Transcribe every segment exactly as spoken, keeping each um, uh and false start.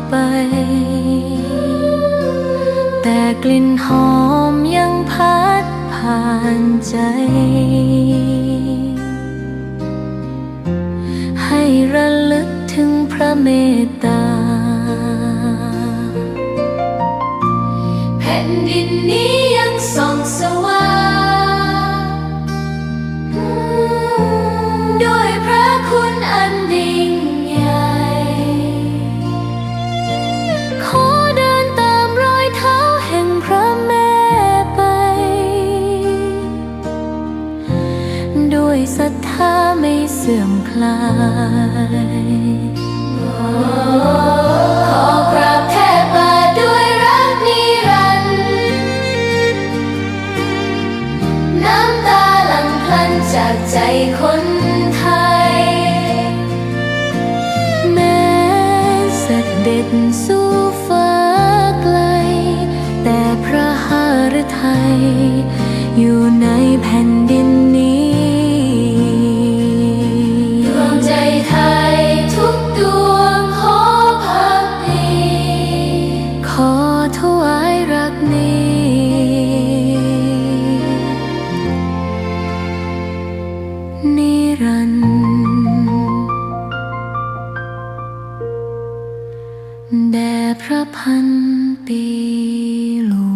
ไป แต่กลิ่นหอมยังพัดผ่านใจ๋ ให้ระลึกเถิงพระเมตต๋า แผ่นดินนี้ยังส่องสว่าง ด้วยพระคุณอันยิ่งใหญ่ ขอเดินต๋ามรอยเท้าแห่งพระแม่ไป ด้วยศรัทธาไม่เสื่อมคลาย ขอกราบแทบบ่าด้วยรักนิรันดร์ น้ำต๋าหลั่งพลันจากใจ๋คนไทย แม้เสด็จสู่ฟ้าไกล แต่พระหฤทัยอยู่ในแผ่นดินนี้ ดวงใจ๋ไทยทุกดวงขอภักดี ขอถวายรักนี้ นิรันดร์ แด่พระพันปีหลวง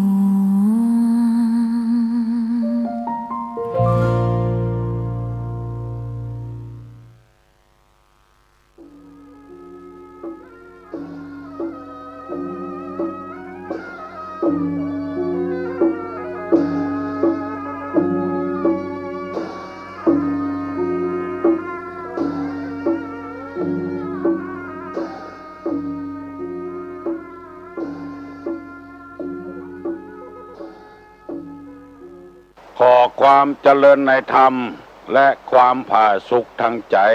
ขอความเจริญในธรรม และความผาสุกทางใจ๋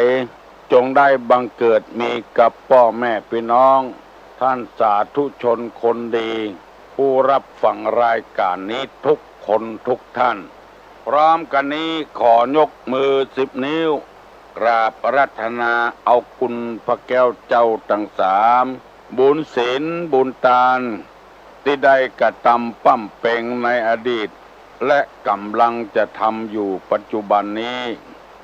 จงได้บังเกิดมีกับป้อแม่ปี้น้อง ท่านสาธุชนคนดี ผู้รับฟังรายก๋านนี้ทุกคนทุกท่าน พร้อมกั๋นนี้ขอยกมือสิบนิ้ว กราบอาราธนาเอาคุณพระแก้วเจ้าตังสาม บุญศีลบุญตาน ตี้ได้กระตำปำเป็งในอดีต และก๋ำลังจะทำอยู่ปัจจุบันนี้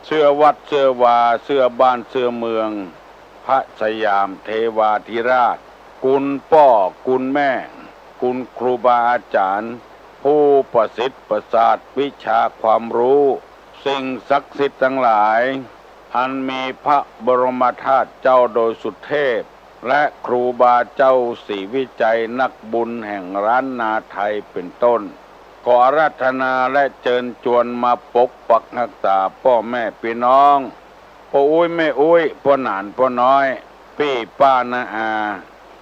เสื้อวัดเสื้อวา เสื้อบ้านเสื้อเมือง พระสยามเทวาธิราช คุณป้อคุณแม่ คุณครูบาอาจ๋ารย์ ผู้ประสิทธิ์ประสาทวิชาความฮู้ สิ่งศักดิ์สิทธิ์ตังหลาย อันมีพระบรมธาตุเจ้าโดยสุเทพ และครูบาเจ้าศรีวิชัยนักบุญแห่งล้านนาไทยเป๋นต้น ขออาราธนาและเจิญจวนมาปกปักฮักษาป้อแม่ปี้น้อง ป้ออุ๊ยแม่อุ๊ย ป้อหนานป้อน้อย ปี้ป้าน้าอา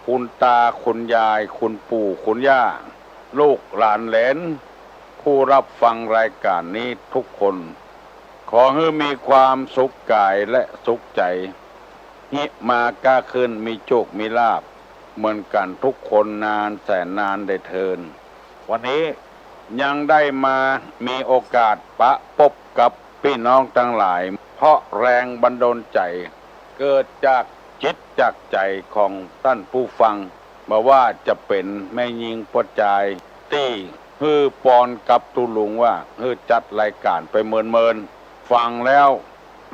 คุณตาคุณยาย คุณปู่คุณย่า ลูกหลานเหลน ผู้รับฟังรายก๋านนี้ทุกคน ขอหื้อมีความสุขก๋ายและสุขใจ๋ ฮิมาก้าขึ้นมีโชคมีลาภ เหมือนกั๋นทุกคนนานแสนนานได้เทิน วันนี้ยังได้มามีโอกาสปะปบกับปี้น้องตังหลาย เพราะแรงบันดาลใจ๋ เกิดจากจิตจากใจ๋ของต้านผู้ฟัง บ่ว่าจะเป๋นแม่ญิงป้อจาย ตี้หื้อปอนกับตุ๊ลุงว่าหื้อจัดรายก๋านไปเมินๆ ฟังแล้ว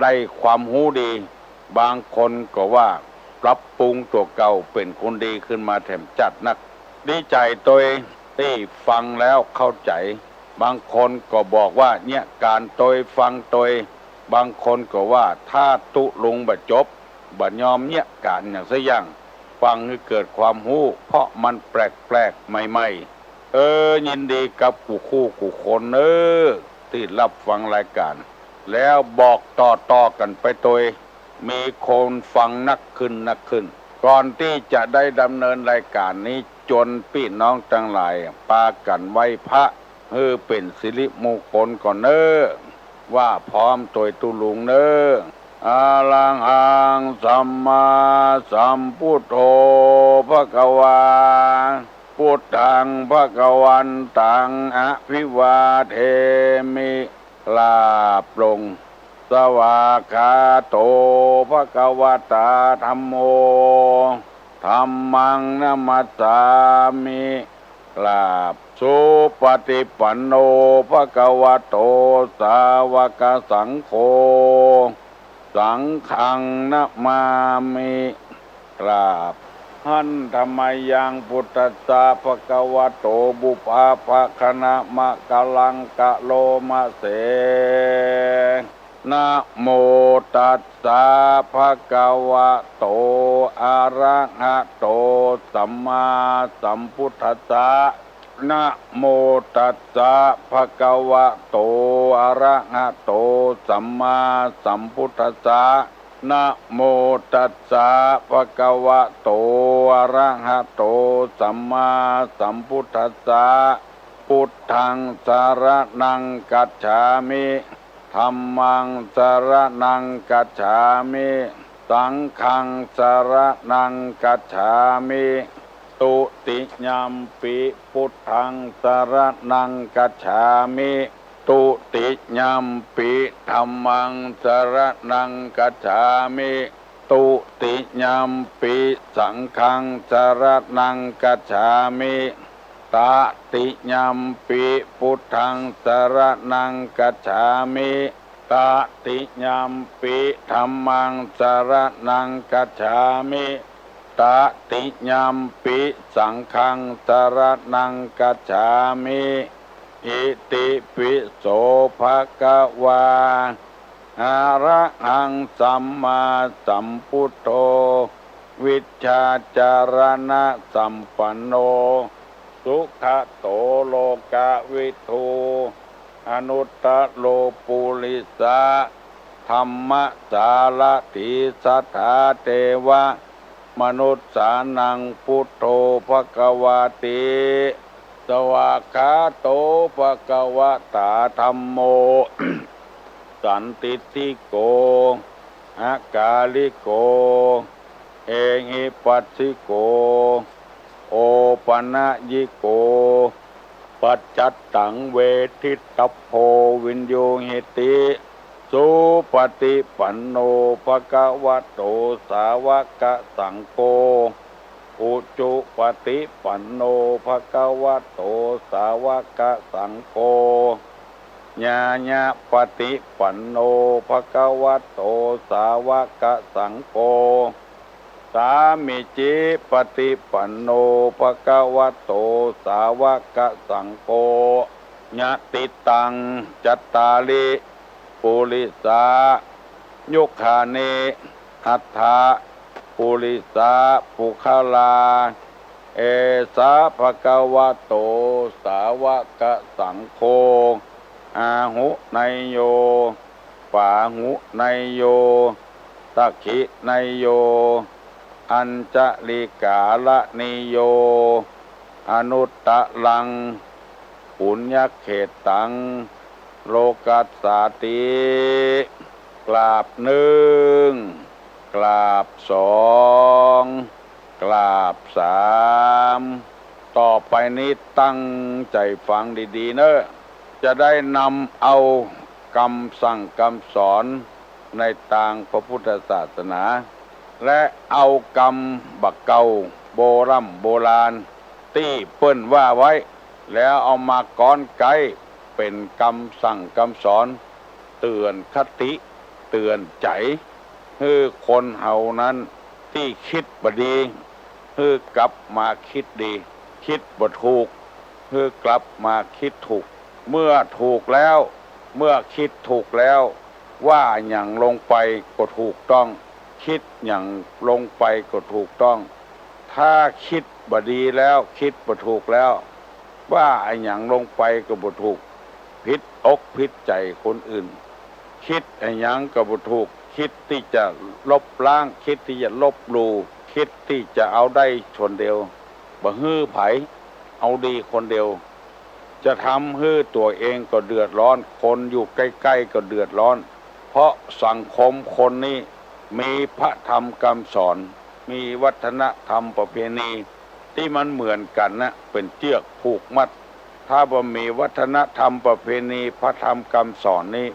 ได้ความฮู้ดี บางคนก็ว่าปรับปรุงตั๋วเก่าเป๋นคนดีขึ้นมาแถมจัดนัก ดีใจ๋ตวยตี้ฟังแล้วเข้าใจ๋ บางคนก็บอกว่าเยียะก๋านตวยฟังตวย บางคนก็ว่าถ้าตุ๊ลุงบ่จบ บ่ยอมเยียะก๋านหยังสักอย่าง ฟังหื้อเกิดความฮู้ เพราะมันแปลกๆ ใหม่ๆ เออ ยินดีกับกู้คู่กู้คนเน่อ ตี้รับฟังรายก๋าน แล้วบอกต่อๆ กั๋นไปตวย มีคนฟังนักขึ้นนักขึ้น ก่อนตี้จะได้ดำเนินรายก๋านนี้ จวนปี้น้องตังหลายปากั๋นไหว้พระ หื้อเป๋นสิริมงคลก่อนเน่อ ว่าพร้อมตวยตุ๊ลุงเน่อ อะระหังสัมมาสัมพุทโธภะคะวา พุทธังภะคะวันตังอะภิวาเทมิ ลาบลง สวากขาโตภะคะวะตาธัมโม ธัมมังนะมัสสามิ กราบ สุปฏิปันโน ภะคะวะโต สาวกสังโฆ สังฆังนะมามิ กราบ หันธะมะยัง พุทธัสสะ ภะคะวะโต ปุพพะภะคะนะมะกะลังกะโลมะเส นะโมตัสสะ ภะคะวะโต อะระหะโต สัมมาสัมพุทธัสสะ นะโมตัสสะ ภะคะวะโต อะระหะโต สัมมาสัมพุทธัสสะ นะโมตัสสะ ภะคะวะโต อะระหะโต สัมมาสัมพุทธัสสะ พุทธังสะระณังคัจฉามิ ธัมมังสะระณังคัจฉามิ สังฆังสะระณังคัจฉามิ ตุติยัมปิ พุทธังสะระณังคัจฉามิ ตุติยัมปิ ธัมมังสะระณังคัจฉามิ ตุติยัมปิ สังฆังสะระณังคัจฉามิ ตะติยัมปิ พุทธังสะระณังคัจฉามิ ตะติยัมปิ ธัมมังสะระณังคัจฉามิ ตะติยัมปิ สังฆังสะระณังคัจฉามิ อิติปิโส ภะคะวา อะระหัง สัมมาสัมพุทโธ วิชชาจารณะสัมปันโน สุขะโต โลกะวิทู อนุตตะโร ปุริสะธัมมะสารถี สัทธาเทวะ มนุสสานัง พุทโธ ภะคะวาติ สวากขาโต ภะคะวะตา ธัมโม สันทิฏฐิโก อะกาลิโก เอหิปัสสิโก โอปะนะยิโก ปัจจัตตัง เวทิตทัพโพ วินยูหิติ สุปฏิปันโน ภะคะวะโต สาวกสังโฆ อุจุปฏิปันโน ภะคะวะโต สาวกสังโฆ ญาญาปฏิปันโน ภะคะวะโต สาวกสังโฆ สามีจิปฏิปันโน ภะคะวะโต สาวกสังโฆ ยะติตัง จัตตาริ ปุริสายุคานิ อัฏฐะ ปุริสาปุคคลา เอสะ ภะคะวะโต สาวกสังโฆ อาหุเนยโย ปาหุเนยโย สักขิเนยโย อัญชลิกาละนิโย อนุตตะรัง ปุญญเขตตัง โลกัสสาติ กราบนึ่ง กราบสอง กราบสาม ต่อไปนี้ตั้งใจ๋ฟังดีๆ เน่อ จะได้นำเอากำสั่งกำสอนในตางพระพุทธศาสนา และเอากำบ่าเก่าโบร่ำโบราณตี้เปิ้นว่าไว้ แล้วเอามาก๊อนไก๊เป๋นกำสั่งกำสอน เตื๋อนคติ เตื๋อนใจ๋ หื้อคนเฮานั้นตี้คิดบ่ดี หื้อกลับมาคิดดี คิดบ่ถูก หื้อกลับมาคิดถูก เมื่อถูกแล้ว เมื่อคิดถูกแล้ว ว่าอะหยังลงไปก็ถูกต้อง คิดอะหยังลงไปก็ถูกต้อง ถ้าคิดบ่ดีแล้ว คิดบ่ถูกแล้ว ว่าอะหยังลงไปก็บ่ถูก ผิดอกผิดใจ๋คนอื่น คิดอะหยังก็บ่ถูก คิดตี้จะลบล้าง คิดตี้จะลบหลู่ คิดตี้จะเอาได้คนเดียว บ่หื้อใผ เอาดีคนเดียว จะทำหื้อตั๋วเองก็เดือดร้อน คนอยู่ใก้ๆ ก็เดือดร้อน เพราะสังคมคนนี้มีพระธรรมกำสอน มีวัฒนธรรมประเพณีตี้มันเหมือนกั๋นนะ เป๋นเจื้อกผูกมัด ถ้าบ่มีวัฒนธรรมประเพณีพระธรรมกำสอนนี้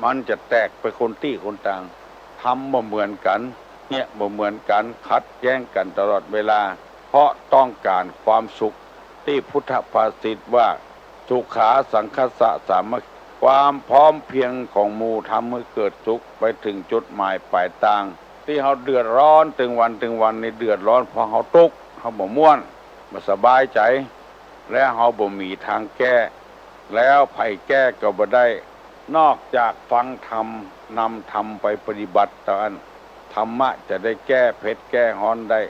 มันจะแตกไปคนตี้คนตาง ทำบ่เหมือนกั๋น เนี่ยบ่เหมือนกั๋น ขัดแย้งกั๋นตลอดเวลา เพราะต้องก๋านความสุข ตี้พุทธภาษิตว่า สุขา สังคัสสะ สามัคคี ความพร้อมเพรียงของหมู่ทำหื้อเกิดสุข ไปเถิงจุดหมายป๋ายตาง ตี้เฮาเดือดร้อนเถิงวันเถิงวันนี่ เดือดร้อนเพราะเฮาตุ๊กข์ เฮาบ่ม่วน บ่สบายใจ๋ แล้วเฮาบ่มีตางแก้ แล้วใผแก้ก็บ่ได้ นอกจากฟังธรรม นำธรรมไปปฏิบัติเต้าอั้น ธรรมะจะได้แก้เผ็ดแก้ฮ้อนได้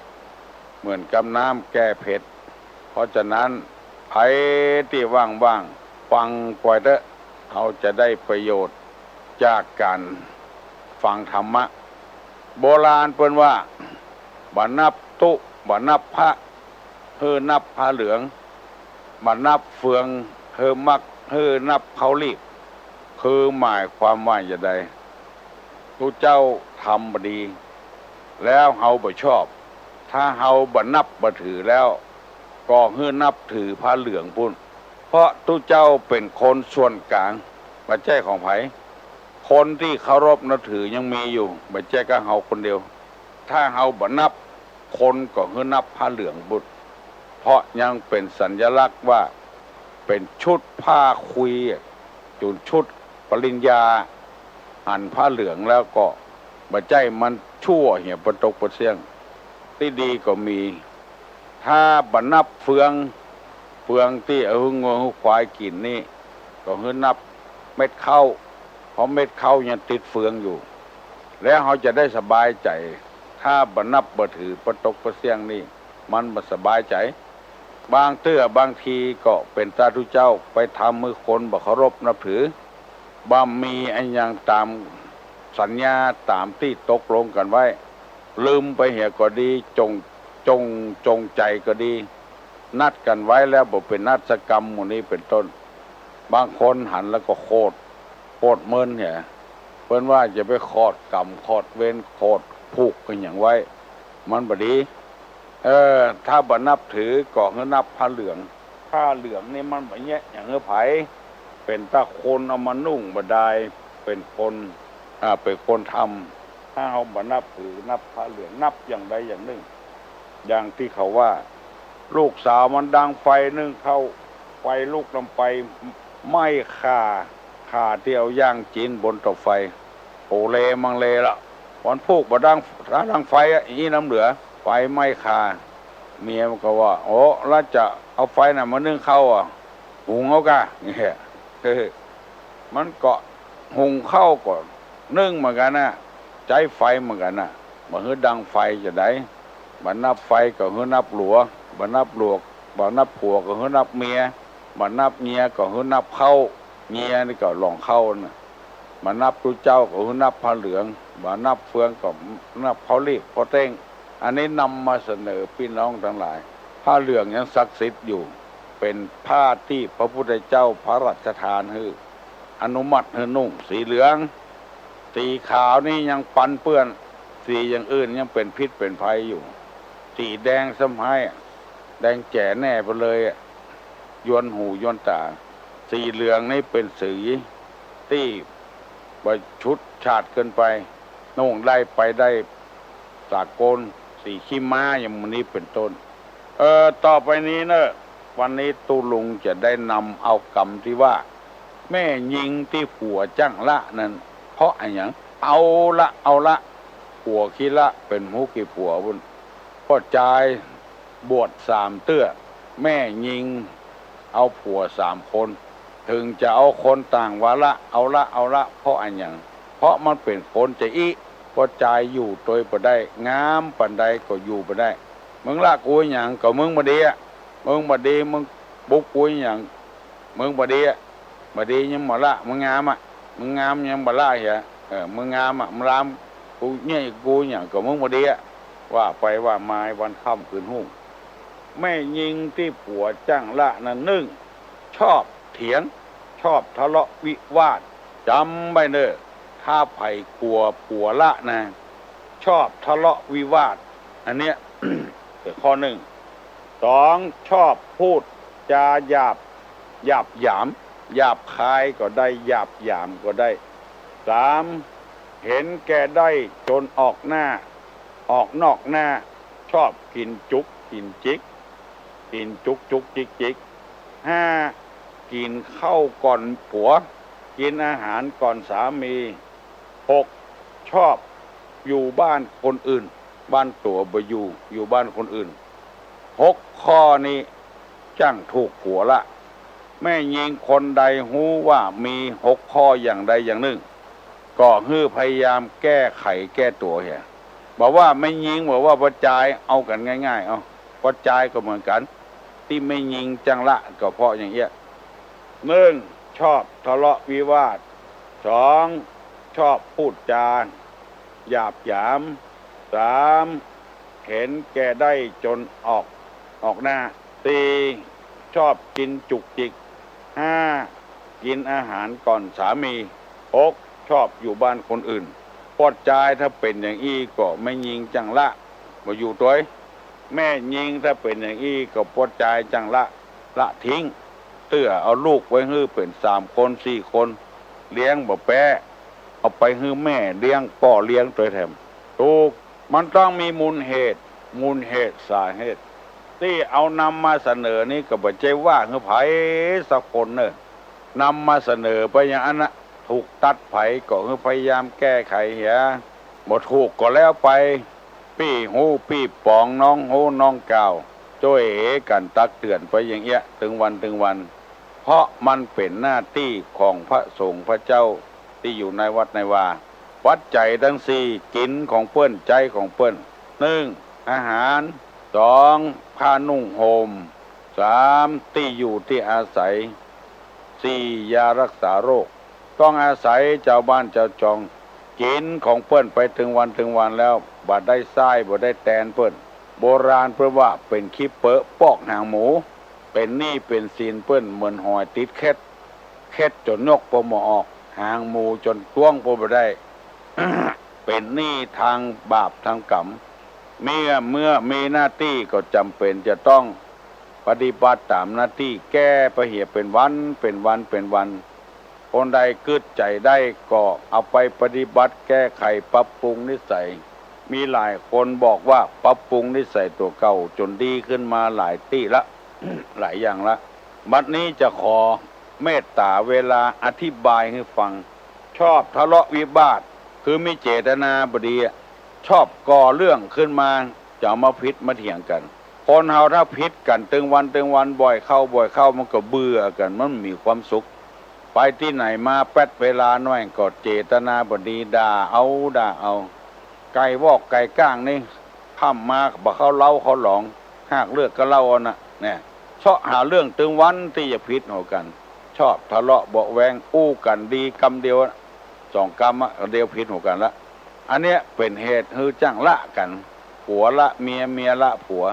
เหมือนกับน้ำแก้เผ็ด เพราะฉะนั้น ใผตี้ว่างๆ ฟังกวยเต๊อะ เฮาจะได้ประโยชน์จากก๋านฟังธรรมะ โบราณเปิ้นว่า บ่นับตุ๊ บ่นับพระ หื้อนับผ้าเหลือง บ่นับเฟือง หื้อมัก หื้อนับข้าวหลีบ คือหมายความว่าจะใด ตุ๊เจ้าทำบ่ดี แล้วเฮาบ่ชอบ ถ้าเฮาบ่นับบ่ถือแล้ว ก็หื้อนับถือผ้าเหลืองปู้น เพราะตุ๊เจ้าเป๋นคนส่วนก๋าง บ่ใจ้ของใผ คนตี้เคารพนับถือยังมีอยู่ บ่ใจ้ก้าเฮาคนเดียว ถ้าเฮาบ่นับ คนก็หื้อนับผ้าเหลืองปู้น เพราะยังเป๋นสัญลักษณ์ว่า เป๋นชุดผ้าคุย จุ่นชุดปริญญา หันผ้าเหลืองแล้วก็ บ่ใจ้มันชั่วเหีย ปะตกปะเสี้ยง ตี้ดีก็มี ถ้าบ่นับเฟือง เฟืองตี้เอาหื้องัวหื้อควายกิ๋นนี่ ก็หื้อนับเม็ดข้าว เพราะเม็ดข้าวยังติดเฟืองอยู่ แล้วเฮาจะได้สบายใจ๋ ถ้าบ่นับบ่ถือปะตกปะเสี้ยงนี่ มันบ่สบายใจ๋ บางเตื้อบางทีก็เป๋นตาตุ๊เจ้าไปทำหื้อคนบ่เคารพนับถือ บ่มีอะหยังต๋ามสัญญาต๋ามตี้ตกลงกั๋นไว้ ลืมไปเหียก็ดี จง จง จงใจ๋ก็ดี นัดกั๋นไว้แล้วบ่เป๋นนัดสักกำ หมู่นี้เป๋นต้น บางคนหันแล้วก็โขด โขดเมินเหีย เปิ้นว่าจะไปขอดกรรม ขอดเวร ขอดผูกอะหยังไว้ มันบ่ดี เออ ถ้าบ่นับถือก็หื้อนับผ้าเหลือง ผ้าเหลืองนี่มันบ่แยะหยังหื้อใผ เป๋นตาคนเอามานุ่งบ่ดาย เป๋นคน อ่า เป๋นคนทำ ถ้าเฮาบ่นับถือนับผ้าเหลือง นับอย่างใดอย่างนึ่ง อย่างตี้เขาว่า ลูกสาวมันดังไฟนึ่งข้าว ไฟลุกนำไปไหม้ข่า ข่าตี้เอาย่างกิ๋นบนเตาไฟ โอเลมังเลละ วันพูกบ่ดัง ถ้าดังไฟอะ อี้น้ำเหลือ ไฟไหม้ข่า เมียมันก็ว่า โอ้ แล้วจะเอาไฟไหนมานึ่งข้าวอะ หุงเอาก่า เนี่ย มันก็หุงข้าวก็นึ่งเหมือนกั๋นนะ ใจ๊ไฟเหมือนกั๋นนะ บ่หื้อดังไฟจะใด บ่นับไฟก็หื้อนับหลัว บ่นับหลัว บ่นับผัวก็หื้อนับเมีย บ่นับเมียก็หื้อนับข้าว เมียนี่ก็หล่องข้าวนะ บ่นับตุ๊เจ้าก็หื้อนับผ้าเหลือง บ่นับเฟืองก็นับข้าวหลีบข้าวเต้ง อันนี้นำมาเสนอปี้น้องตังหลาย ผ้าเหลืองยังศักดิ์สิทธิ์อยู่ เป๋นผ้าตี้พระพุทธเจ้าพระราชทานหื้อ อนุมัติหื้อนุ่ง สีเหลือง สีขาวนี่ยังปันเปื้อน สีอย่างอื่นยังเป๋นพิษเป๋นภัยอยู่ สีแดงซ้ำฮ้าย แดงแจ๋แน่ไปเลยอะ ยวนหูยวนต๋า สีเหลืองนี่เป๋นสีตี้บ่ฉูดฉาดเกินไป นุ่งได้ไปได้สากล สีขี้ม้าอย่างหมู่นี้เป๋นต้น เออ ต่อไปนี้เนอะ วันนี้ตุ๊ลุงจะได้นำเอากำตี้ว่า แม่ญิงตี้ผัวจั้งละนั้น เพราะอะหยัง เอาละ เอาละ ผัวขี้ละ เป๋นฮู้กี่ผัวปุ้น ป้อจายบวชสามเตื้อ แม่ญิงเอาผัวสามคน เถิงจะเอาคนต่างวาระ เอาละ เอาละ เพราะอะหยัง เพราะมันเป๋นคนจะอี้ ป้อจายอยู่ตวยบ่ได้ งามปานใดก็อยู่บ่ได้ มึงละกูอะหยัง ก็มึงบ่ดีอะ มึงบ่ดี มึงบุกกูอะหยัง มึงบ่ดีอะ บ่ดียังบ่ละ มึงงามอะ มึงงามยังบ่ละเหีย เออ มึงงามอะ มึงลามกู เยียะกูอะหยัง ก็มึงบ่ดีอะ ว่าไปว่ามาวันค่ำคืนฮุ่ง แม่ญิงตี้ผัวจั้งละนั้นนึ่ง ชอบเถียง ชอบทะเลาะวิวาท จ๋ำไว้เน่อ ถ้าใผกั๋วผัวละนะ ชอบทะเลาะวิวาท อันเนี้ย ข้อนึ่ง สอง ชอบพูดจาหยาบ หยาบหยาม หยาบคายก็ได้ หยาบหยามก็ได้ สาม เห็นแก่ได้จ๋นออกหน้า ออกนอกหน้า ชอบกิ๋นจุกกิ๋นจิก กิ๋นจุกจุกจิกจิก ห้า กิ๋นข้าวก่อนผัว กิ๋นอาหารก่อนสามี หก ชอบอยู่บ้านคนอื่น บ้านตั๋วบ่อยู่ อยู่บ้านคนอื่น หกข้อนี้จั้งถูกกั๋วละ แม่ญิงคนใดฮู้ว่ามีหกข้ออย่างใดอย่างนึ่ง ก็หื้อพยายามแก้ไขแก้ตั๋วเหีย บ่ว่าแม่ญิงบ่ว่าป้อจาย เอากั๋นง่ายๆ เอา ป้อจายก็เหมือนกั๋น ตี้แม่ญิงจั้งละก็เพราะอย่างเอี้ย นึ่ง ชอบทะเลาะวิวาท สอง ชอบพูดจาหยาบหยาม สาม เห็นแก่ได้จ๋นออก ออกหน้า สี่ ชอบกิ๋นจุกจิก ห้า กิ๋นอาหารก่อนสามี หก ชอบอยู่บ้านคนอื่น ป้อจายถ้าเป๋นอย่างอี้ก็แม่ญิงจั้งละ บ่อยู่ตวย แม่ญิงถ้าเป๋นอย่างอี้ก็ป้อจายจั้งละ ละทิ้ง เตื้อเอาลูกไว้หื้อเป๋นสามคนสี่คน เลี้ยงบ่แป๊ เอาไปหื้อแม่เลี้ยง ป้อเลี้ยงตวยแถม ถูก มันต้องมีมูลเหตุ มูลเหตุสาเหตุ ตี้เอานำมาเสนอนี้ก็บ่ใจ้ว่าหื้อใผสักคนเน่อ นำมาเสนอไปอย่างอั้นนะ ถูกตัดใผก็หื้อพยายามแก้ไขเหีย บ่ถูกก็แล้วไป ปี้ฮู้ปี้ป๋อง น้องฮู้น้องกล่าว จ้วยเหกั๋นตักเตือนไปอย่างเอี้ย ตึงวันตึงวัน เพราะมันเป๋นหน้าตี้ของพระสงฆ์พระเจ้าตี้อยู่ในวัดในวา ปัจจัยตังสี่ กิ๋นของเปิ้น ใจ๊ของเปิ้น นึ่ง อาหาร สอง ผ้านุ่งห่ม สาม ตี้อยู่ตี้อาศัย สี่ ยารักษาโรค ต้องอาศัยจาวบ้านจาวจอง กิ๋นของเปิ้นไปตึงวันตึงวันแล้ว บ่ได้ใซ้บ่ได้แตนเปิ้น โบราณเปิ้นว่าเป๋นขี้เปอะปอกหางหมู เป๋นหนี้เป๋นสินเปิ้นเหมือนหอยติดเข็ด เข็ดจ๋นยกปมบ่ออก หางหมูจ๋นจ้วงปมบ่ได้ เป๋นหนี้ตางบาปตางก๋รรม เมื่อ เมื่อมีหน้าตี้ก็จ๋ำเป๋นจะต้องปฏิบัติต๋ามหน้าตี้ แก้ไปเหียเป๋นวันเป๋นวันเป๋นวัน คนใดกึ๊ดใจ๋ได้ก็เอาไปปฏิบัติแก้ไขปรับปรุงนิสัย มีหลายคนบอกว่าปรับปรุงนิสัยตั๋วเก่าจ๋นดีขึ้นมาหลายตี้ละ หลายอย่างละ บัดนี้จะขอเมตต๋าเวลาอธิบายหื้อฟัง ชอบทะเลาะวิวาท คือมีเจตนาบ่ดีอะ ชอบก่อเรื่องขึ้นมา จะเอามาผิดมาเถียงกั๋น คนเฮาถ้าผิดกั๋นตึงวันตึงวันบ่อยเข้าบ่อยเข้า มันก็เบื่อกั๋น มันบ่มีความสุข ไปตี้ไหนมาแป๊บเวลาหน้อยก็เจตนาบ่ดี ด่าเอาด่าเอา ไก่วอกไก่ก้างนี่ ค่ำมาบ่เข้าเล้าเข้าหลอง หากเลือกก็เหล้าอันน่ะ เนี่ย เซาะหาเรื่องตึงวันตี้จะผิดหัวกั๋น ชอบทะเลาะเบาะแว้ง อู้กั๋นดีกำเดียวอะ สองกำอะ เดียวผิดหัวกั๋นละ อันเนี้ยเป๋นเหตุหื้อจั้งละกั๋น ผัวละเมีย เมียละผัว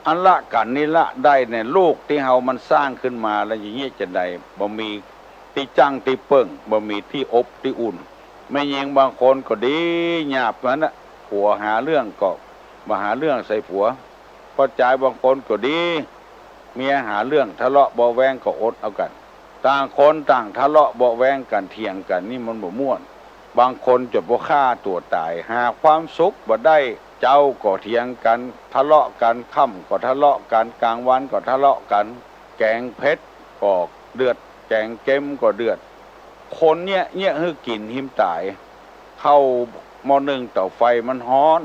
อันละกั๋นนี่ละได้เนี่ย ลูกตี้เฮามันสร้างขึ้นมาแล้วจะเยียะจะใด บ่มีตี้จั้งตี้เปิ้ง บ่มีตี้อบตี้อุ่น แม่ญิงบางคนก็ดีหยาบนั้นน่ะ ผัวหาเรื่องก็บ่หาเรื่องใส่ผัว ป้อจายบางคนก็ดี เมียหาเรื่องทะเลาะเบาะแว้งก็อดเอากั๋น ต่างคนต่างทะเลาะเบาะแว้งกั๋น เถียงกั๋นนี่มันบ่ม่วน บางคนจ๋นบ่ฆ่าตั๋วต๋าย หาความสุขบ่ได้ เจ๊าก็เถียงกั๋น ทะเลาะกั๋น ค่ำก็ทะเลาะกั๋น ก๋างวันก็ทะเลาะกั๋น แก๋งเผ็ดก็เดือด แก๋งเก็มก็เดือด คนเยียะเยียะหื้อกิ๋นหิมต๋าย ข้าวหม้อนึ่งเต๋าไฟมันฮ้อน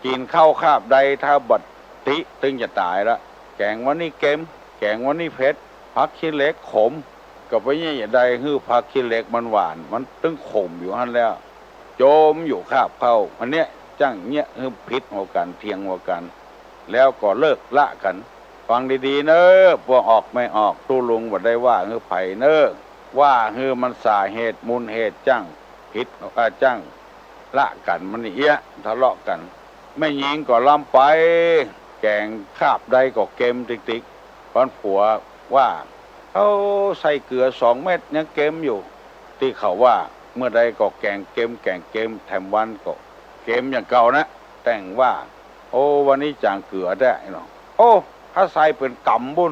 กิ๋นข้าวคาบใดถ้าบ่ติ ตึงจะต๋ายละ แก๋งวันนี้เก็ม แก๋งวันนี้เผ็ด ผักขี้เหล็กขม ก็ไปเยียะจะใดหื้อผักขี้เหล็กมันหวาน มันตึงขมอยู่หั้นแล้ว จ๋มอยู่คาบข้าว อันเนี้ยจั้งเยียะหื้อผิดหัวกั๋น เถียงหัวกั๋น แล้วก็เลิกละกั๋น ฟังดีๆ เน่อ ป้อออกแม่ออก ตุ๊ลุงบ่ได้ว่าหื้อใผเน่อ ว่าหื้อมันสาเหตุมูลเหตุจั้งผิด อ่า จั้งละกั๋นมันนี่เอี้ยะ ทะเลาะกั๋น แม่ญิงก็ลำไป แก๋งคาบใดก็เก็มติ๊กๆ ปันผัวว่า เขาใส่เกลือสองเม็ดยังเก็มอยู่ ตี้เขาว่า เมื่อใดก็แก๋งเก็ม แก๋งเก็ม แถมวันก็เก็มอย่างเก่านะ แต่งว่า โอ้ วันนี้จ๋างเกลือแต๊เนาะ โอ้ ถ้าใส่เป๋นก๋ำปู้น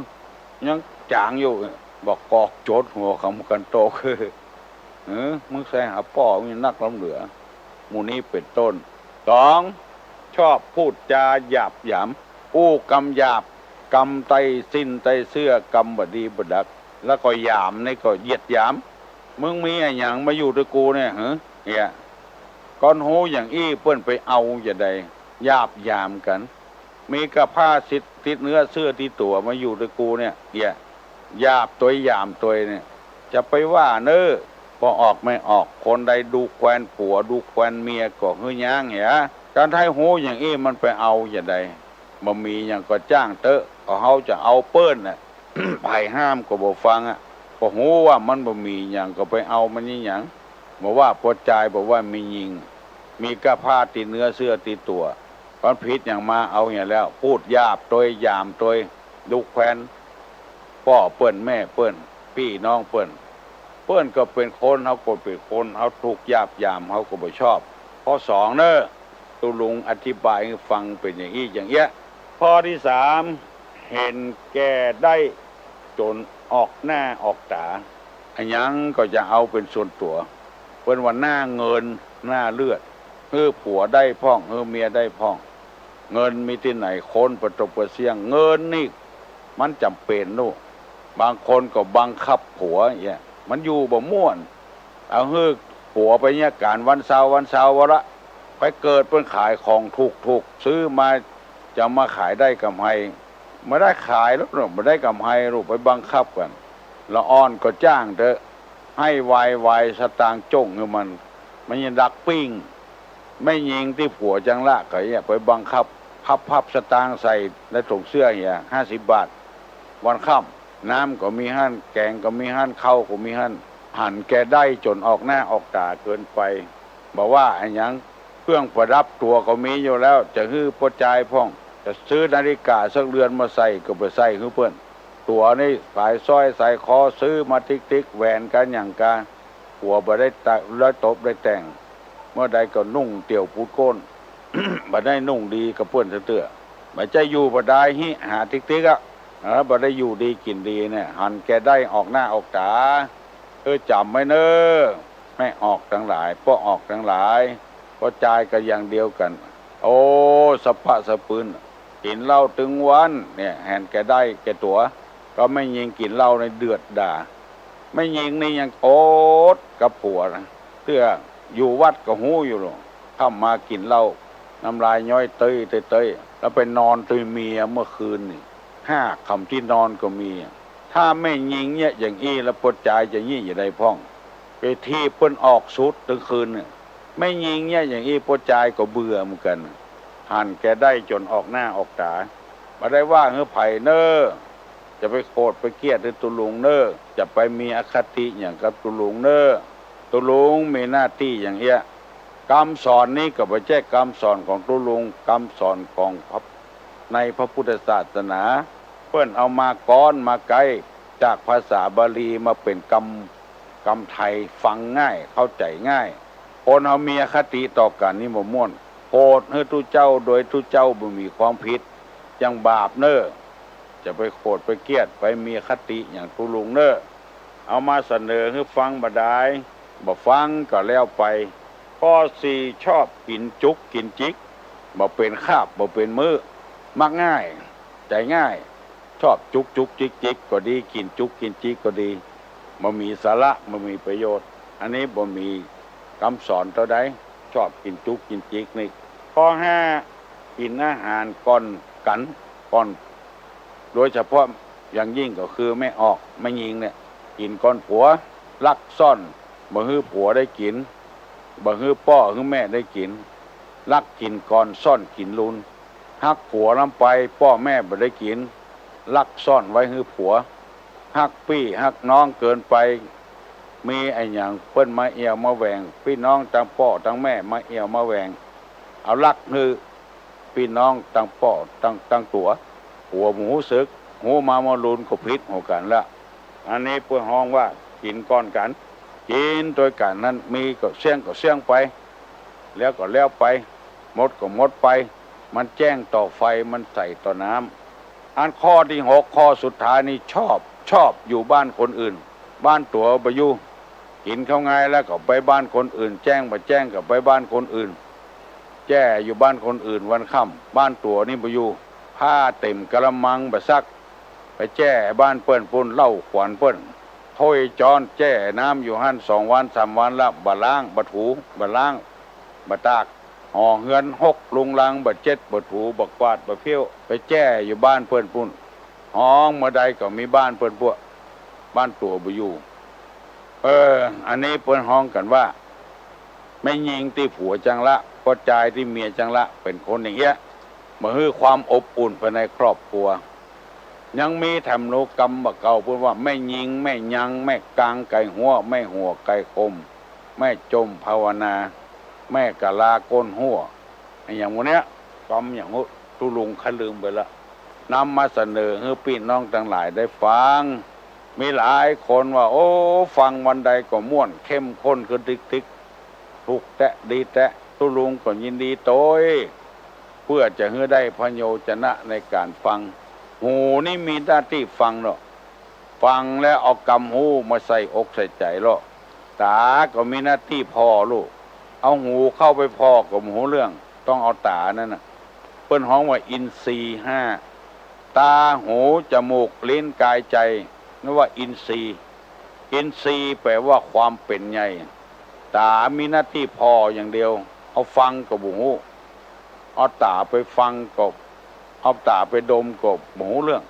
ยังจ๋างอยู่ บ่ากอกโจดหัวเขากั๋นโตก เออ มึงใส่หาป้อมีนักล้ำเหลือ หมู่นี้เป๋นต้น สอง ช ชอบพูดจาหยาบหยาม อู้กำหยาบ กำใต้สิ้นใต้เสื้อ กำบ่ดีบ่ดัก แล้วก็หยามนี่ก็เหยียดหยาม มึงมีอะหยังมาอยู่ตวยกูเนี่ย หือ เนี่ย ก้อนฮู้อย่างอี้เปิ้นไปเอาจะใด หยาบหยามกั๋น มีก้าผ้าติดเนื้อเสื้อติดตั๋วมาอยู่ตวยกูเนี่ย เนี่ย หยาบตวยหยามตวยเนี่ย จะไปว่าเน้อ ป้อออกแม่ออก คนใดดูแควนผัวดูแควนเมียก็หื้อยั้งเหีย การใต้ฮู้อย่างอี้มันไปเอาจะใด บ่มีหยังก็จ้างเต๊อะ ก็เฮาจะเอาเปิ้นน่ะ ใผห้ามก็บ่ฟังอะ ก็ฮู้ว่ามันบ่มีหยังก็ไปเอามันอีหยัง บ่ว่าป้อจายบ่ว่าแม่ญิง มีก้าผ้าติดเนื้อเสื้อติดตั๋ว มันผิดหยังมาเอาเหียแล้ว พูดหยาบตวยหยามตวย ดูแควน ป้อเปิ้นแม่เปิ้น ปี้น้องเปิ้น เปิ้นก็เป๋นคน เฮาก็เป๋นคน เฮาถูกหยาบหยาม เฮาก็บ่ชอบ ข้อสองเน้อ ตุ๊ลุงอธิบายหื้อฟังเป๋นอย่างอี้อย่างเอี้ย ข้อตี้สาม หันแก่ได้จ๋นออกหน้าออกต๋า อะหยังก็จะเอาเป๋นส่วนตั๋ว เปิ้นว่าหน้าเงินหน้าเลือด หื้อผัวได้พ่อง หื้อเมียได้พ่อง เงินมีตี้ไหน คนปะตกปะเสี้ยง เงินนี่มันจ๋ำเป๋นลูก บางคนก็บังคับผัวเหีย มันอยู่บ่ม่วน เอาหื้อผัวไปเยียะก๋านวันเสาร์วันเสาร์วะละ ไปเกิดเปิ้นขายของถูกๆ ซื้อมาจะมาขายได้กำไร บ่ได้ขายหรอก บ่ได้กำไรหรอก ไปบังคับกั๋น ละอ่อนก็จ้างเต๊อะ หื้อวายวายสตางค์จ้งหื้อมัน มันยังดักปิ้ง แม่ญิงตี้ผัวจังละก็เหีย ไปบังคับ พับๆ สตางค์ใส่ในถุงเสื้อเหีย ห้าสิบบาท วันค่ำ น้ำก็มีหั้น แก๋งก็มีหั้น ข้าวก็มีหั้น หันแก่ได้จ๋นออกหน้าออกต๋าเกินไป บ่ว่าอะหยัง เครื่องประดับตั๋วก็มีอยู่แล้ว จะหื้อป้อจายพ่อง จะซื้อนาฬิก๋าสักเรือนมาใส่ก็ไปใส่หื้อเปิ้น ตั๋วนี่สายสร้อยสายคอซื้อมาติ๊กๆ แหวนกาหยังกา ผัวบ่ได้ตะ ได้ตบได้แต่ง เมื่อใดก็นุ่งเตี่ยวปูดโก้น บ่ได้นุ่งดีกับเปิ้นเตื้อๆ บ่ใจ้อยู่บ่ดาย หิหาติ๊กๆ อะ เออ บ่ได้อยู่ดีกิ๋นดีเนี่ย หันแก่ได้ออกหน้าออกต๋า เออ จ๋ำไว้เน้อ แม่ออกตังหลาย ป้อออกตังหลาย ป้อจายก็อย่างเดียวกั๋น โอ้ สะพะสะปืน กิ๋นเหล้าตึงวันเนี่ย หันแก่ได้แก่ตั๋ว ก็แม่ญิงกิ๋นเหล้าในเดือดด๋า แม่ญิงนี่ยังโอดกับผัวนะ เตื้ออยู่วัดก็ฮู้อยู่หรอก ค่ำมากิ๋นเหล้า น้ำลายย้อยเต๊ยๆ แล้วไปนอนตวยเมียเมื่อคืนนี่ ห้าค่ำตี้นอนก็มี ถ้าแม่ญิงเยียะอย่างอี้แล้วป้อจายจะเยียะอย่างใดพ่อง ไปถีบเปิ้นออกสุดตึงคืนเนี่ย แม่ญิงเยียะอย่างอี้ป้อจายก็เบื่อเหมือนกั๋น หันแก่ได้จ๋นออกหน้าออกต๋า บ่ได้ว่าหื้อใผเน้อ จะไปโขดไปเกลียดหื้อตุ๊ลุงเน้อ จะไปมีอคติหยังกับตุ๊ลุงเน้อ ตุ๊ลุงมีหน้าตี้อย่างเอี้ย กำสอนนี้ก็บ่ใจ้กำสอนของตุ๊ลุง กำสอนของพระ ในพระพุทธศาสนา เปิ้นเอามาก๊อนมาไก๊จากภาษาบาลีมาเป๋นกำ กำไทย ฟังง่าย เข้าใจ๋ง่าย คนเฮามีอคติต่อกั๋นนี่บ่ม่วน โขดหื้อตุ๊เจ้าโดยตุ๊เจ้าบ่มีความผิด ยังบาปเน้อ จะไปโขดไปเกลียดไปมีอคติอย่างตุ๊ลุงเน้อ เอามาเสนอหื้อฟังบ่ดาย บ่ฟังก็แล้วไป ข้อสี่ ชอบกิ๋นจุกกิ๋นจิก บ่เป๋นคาบบ่เป๋นมื้อ มักง่าย ใจ๋ง่าย ชอบจุกจุกจิกจิกก็ดี กิ๋นจุกกิ๋นจิกก็ดี บ่มีสาระ บ่มีประโยชน์ อันนี้บ่มีกำสอนเต้าใด ชอบกิ๋นจุกกิ๋นจิกนี่ ข้อห้า กิ๋นอาหารก่อนกั๋น ก่อน โดยเฉพาะอย่างยิ่งก็คือแม่ออก แม่ญิงเนี่ย กิ๋นก่อนผัว ลักซ่อน บ่หื้อผัวได้กิ๋น บ่หื้อป้อหื้อแม่ได้กิ๋น ลักกิ๋นก่อน ซ่อนกิ๋นลุน ฮักผัวล้ำไป ป้อแม่บ่ได้กิ๋น ลักซ่อนไว้หื้อผัว ฮักปี้ฮักน้องเกินไป มีอะหยังเปิ้นมาเอี่ยวมาแหว่ง ปี้น้องตังป้อตังแม่มาเอี่ยวมาแหว่ง เอาลักหื้อ ปี้น้องตังป้อตัง ตังตั๋ว ผัวบ่ฮู้สึก ฮู้มาเมื่อลุนก็ผิดหัวกั๋นละ อันนี้เปิ้นฮ้องว่ากิ๋นก่อนกั๋น กิ๋นตวยกั๋นนั้น มีก็เสี้ยงก็เสี้ยงไป แล้วก็แล้วไป หมดก็หมดไป มันแจ้งต่อไฟ มันใสต่อน้ำ อันข้อตี้หก ข้อสุดท้ายนี่ชอบ ชอบอยู่บ้านคนอื่น บ้านตั๋วบ่อยู่ กิ๋นข้าวงายแล้วก็ไปบ้านคนอื่น แจ้งบ่แจ้งก็ไปบ้านคนอื่น แจ้อยู่บ้านคนอื่นวันค่ำ บ้านตั๋วนี่บ่อยู่ ผ้าเต็มกะละมังบ่ซัก ไปแจ้บ้านเปิ้นปู้น เล่าขวัญเปิ้น ถ้วยจ๊อนแจ้น้ำอยู่หั้นสองวันสามวันละ บ่ล้างบ่ถู บ่ล้างบ่ตาก หอเฮือนฮกลุงลัง บ่เจ็ดบ่ถู บ่กวาดบ่เฟี้ยว ไปแจ้อยู่บ้านเปิ้นปู้น ฮ้องเมื่อใดก็มีบ้านเปิ้นปู้น บ้านตั๋วบ่อยู่ เออ อันนี้เปิ้นฮ้องกั๋นว่า แม่ญิงตี้ผัวจังละ ก็จายตี้เมียจังละ เป๋นคนอย่างเอี้ย บ่หื้อความอบอุ่นภายในครอบครัว ยังมีแถมโนกรรมบ่าเก่า เปิ้นว่าแม่ญิง แม่ยัง แม่กางไก่ฮั้ว แม่ฮั่วไก่ขม แม่จมภาวนา แม่กะลาก้นฮั้ว อะหยังหมู่เนี้ย กรรมอย่างฮู้ ตุ๊ลุงข้าลืมไปละ นำมาเสนอหื้อปี้น้องตังหลายได้ฟัง มีหลายคนว่า โอ้ ฟังวันใดก็ม่วนเข้มข้นขึ้นติ๊กๆ ถูกแต๊ะดีแต๊ะ ตุ๊ลุงก็ยินดีโตย เปื้อจะหื้อได้พโยจนะในก๋านฟัง หูนี่มีหน้าตี้ฟังเนาะ ฟังแล้วเอากำฮู้มาใส่อกใส่ใจ๋เลาะ ต๋าก็มีหน้าตี้ผ่อลูก เอาหูเข้าไปผ่อก็บ่ฮู้เรื่อง ต้องเอาต๋านั่นน่ะ เปิ้นฮ้องว่าอินทรีย์ห้า ตา หู จมูก ลิ้น กาย ใจ๋ นั่นว่าอินทรีย์ อินทรีย์แป๋ว่าความเป๋นใหญ่ ต๋ามีหน้าตี้ผ่ออย่างเดียว เอาฟังก็บ่ฮู้ เอาต๋าไปฟังก็ เอาต๋าไปดมก็บ่ฮู้เรื่อง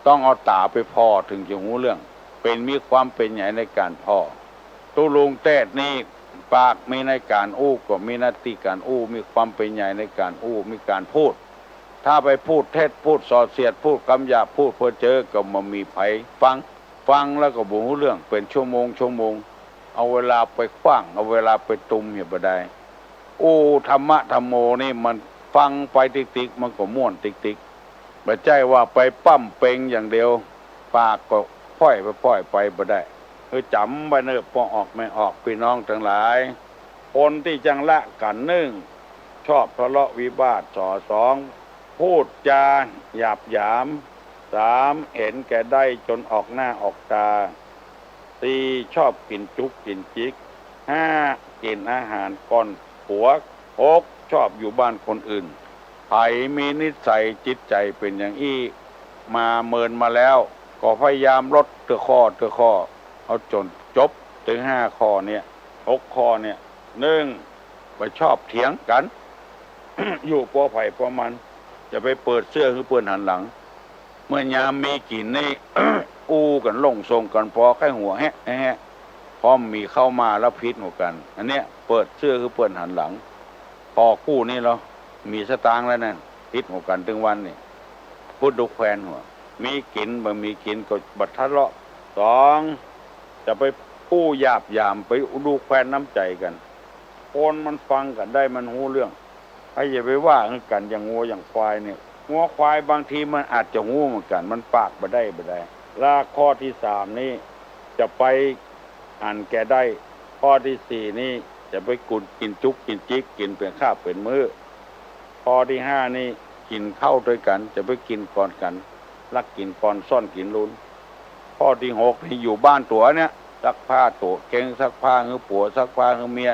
ต้องเอาต๋าไปผ่อเถิงจะฮู้เรื่อง เป๋นมีความเป๋นใหญ่ในก๋านผ่อ ตุ๊ลุงเตศน์นี่ ปากมีในก๋านอู้ ก็มีหน้าตี้ก๋านอู้ มีความเป๋นใหญ่ในก๋านอู้ มีก๋านพูด ถ้าไปพูดเท็จ พูดส่อเสียด พูดกำหยาบ พูดเพ้อเจ้อ ก็บ่มีใผฟัง ฟังแล้วก็บ่ฮู้เรื่อง เป๋นชั่วโมงชั่วโมง เอาเวลาไปขว้าง เอาเวลาไปตุ้มเหียบ่ได้ อู้ ธรรมะธัมโมนี่มันฟังไปติ๊กๆ มันก็ม่วนติ๊กๆ บ่ใจ้ว่าไปป้ำเป็งอย่างเดียว ปากก็พ่อยไปพ่อยไปบ่ได้ เออ จ๋ำไว้เน่อ ป้อออกแม่ออก ปี้น้องตังหลาย คนตี้จังละกั๋น นึ่ง ชอบทะเลาะวิวาท สอ สอง พูดจาหยาบหยาม สาม เห็นแก่ได้จ๋นออกหน้าออกต๋า สี่ ชอบกิ๋นจุ๊กกิ๋นจิ๊ก ห้า กิ๋นอาหารก่อนผัว หก ชอบอยู่บ้านคนอื่น ใผมีนิสัยจิตใจ๋เป๋นอย่างอี้มาเมินมาแล้ว ก็พยายามลดเตื้อข้อเตื้อข้อ เอาจ๋นจบตึงห้าข้อเนี่ย หกข้อเนี่ย นึ่ง บ่ชอบเถียงกั๋น อยู่ปัวใผปัวมัน จะไปเปิดเสื้อหื้อเปิ้นหันหลัง เมื่อยามมีกิ๋นนี่ อู้กั๋นหล่งส่งกั๋น ปอใค่หัวแฮะแฮะ พอมีเข้ามาแล้วผิดหัวกั๋น อันเนี้ยเปิดเสื้อหื้อเปิ้นหันหลัง ปอกู้นี่เหรอ มีสตางค์แล้วนั่น ผิดหัวกั๋นตึงวันนี่ พูดดูแควนหัว มีกิ๋นบ่มีกิ๋นก็บ่ทะเลาะ สอง จะไปอู้หยาบหยาม ไปดูแควนน้ำใจ๋กั๋น คนมันฟังกั๋นได้มันฮู้เรื่อง ใผอย่าไปว่าหื้อกั๋นอย่างงัวอย่างควายเนี่ย งัวควายบางทีมันอาจจะฮู้เหมือนกั๋น มันปากบ่ได้บ่ได้ และข้อตี้สามนี่ จะไปหันแก่ได้ ข้อตี้สี่นี่ จะไปกุ๋นกิ๋นจุ๊กกิ๋นจิ๊ก กิ๋นเป๋นคาบเป๋นมื้อ ข้อตี้ห้านี่ กิ๋นข้าวตวยกั๋น จะไปกิ๋นก่อนกั๋น ลักกิ๋นก่อนซ่อนกิ๋นลุน ข้อตี้หกนี่ อยู่บ้านตั๋วเนี่ย ซักผ้าตั๋วเก็ง ซักผ้าหื้อปั๋ว ซักผ้าหื้อเมีย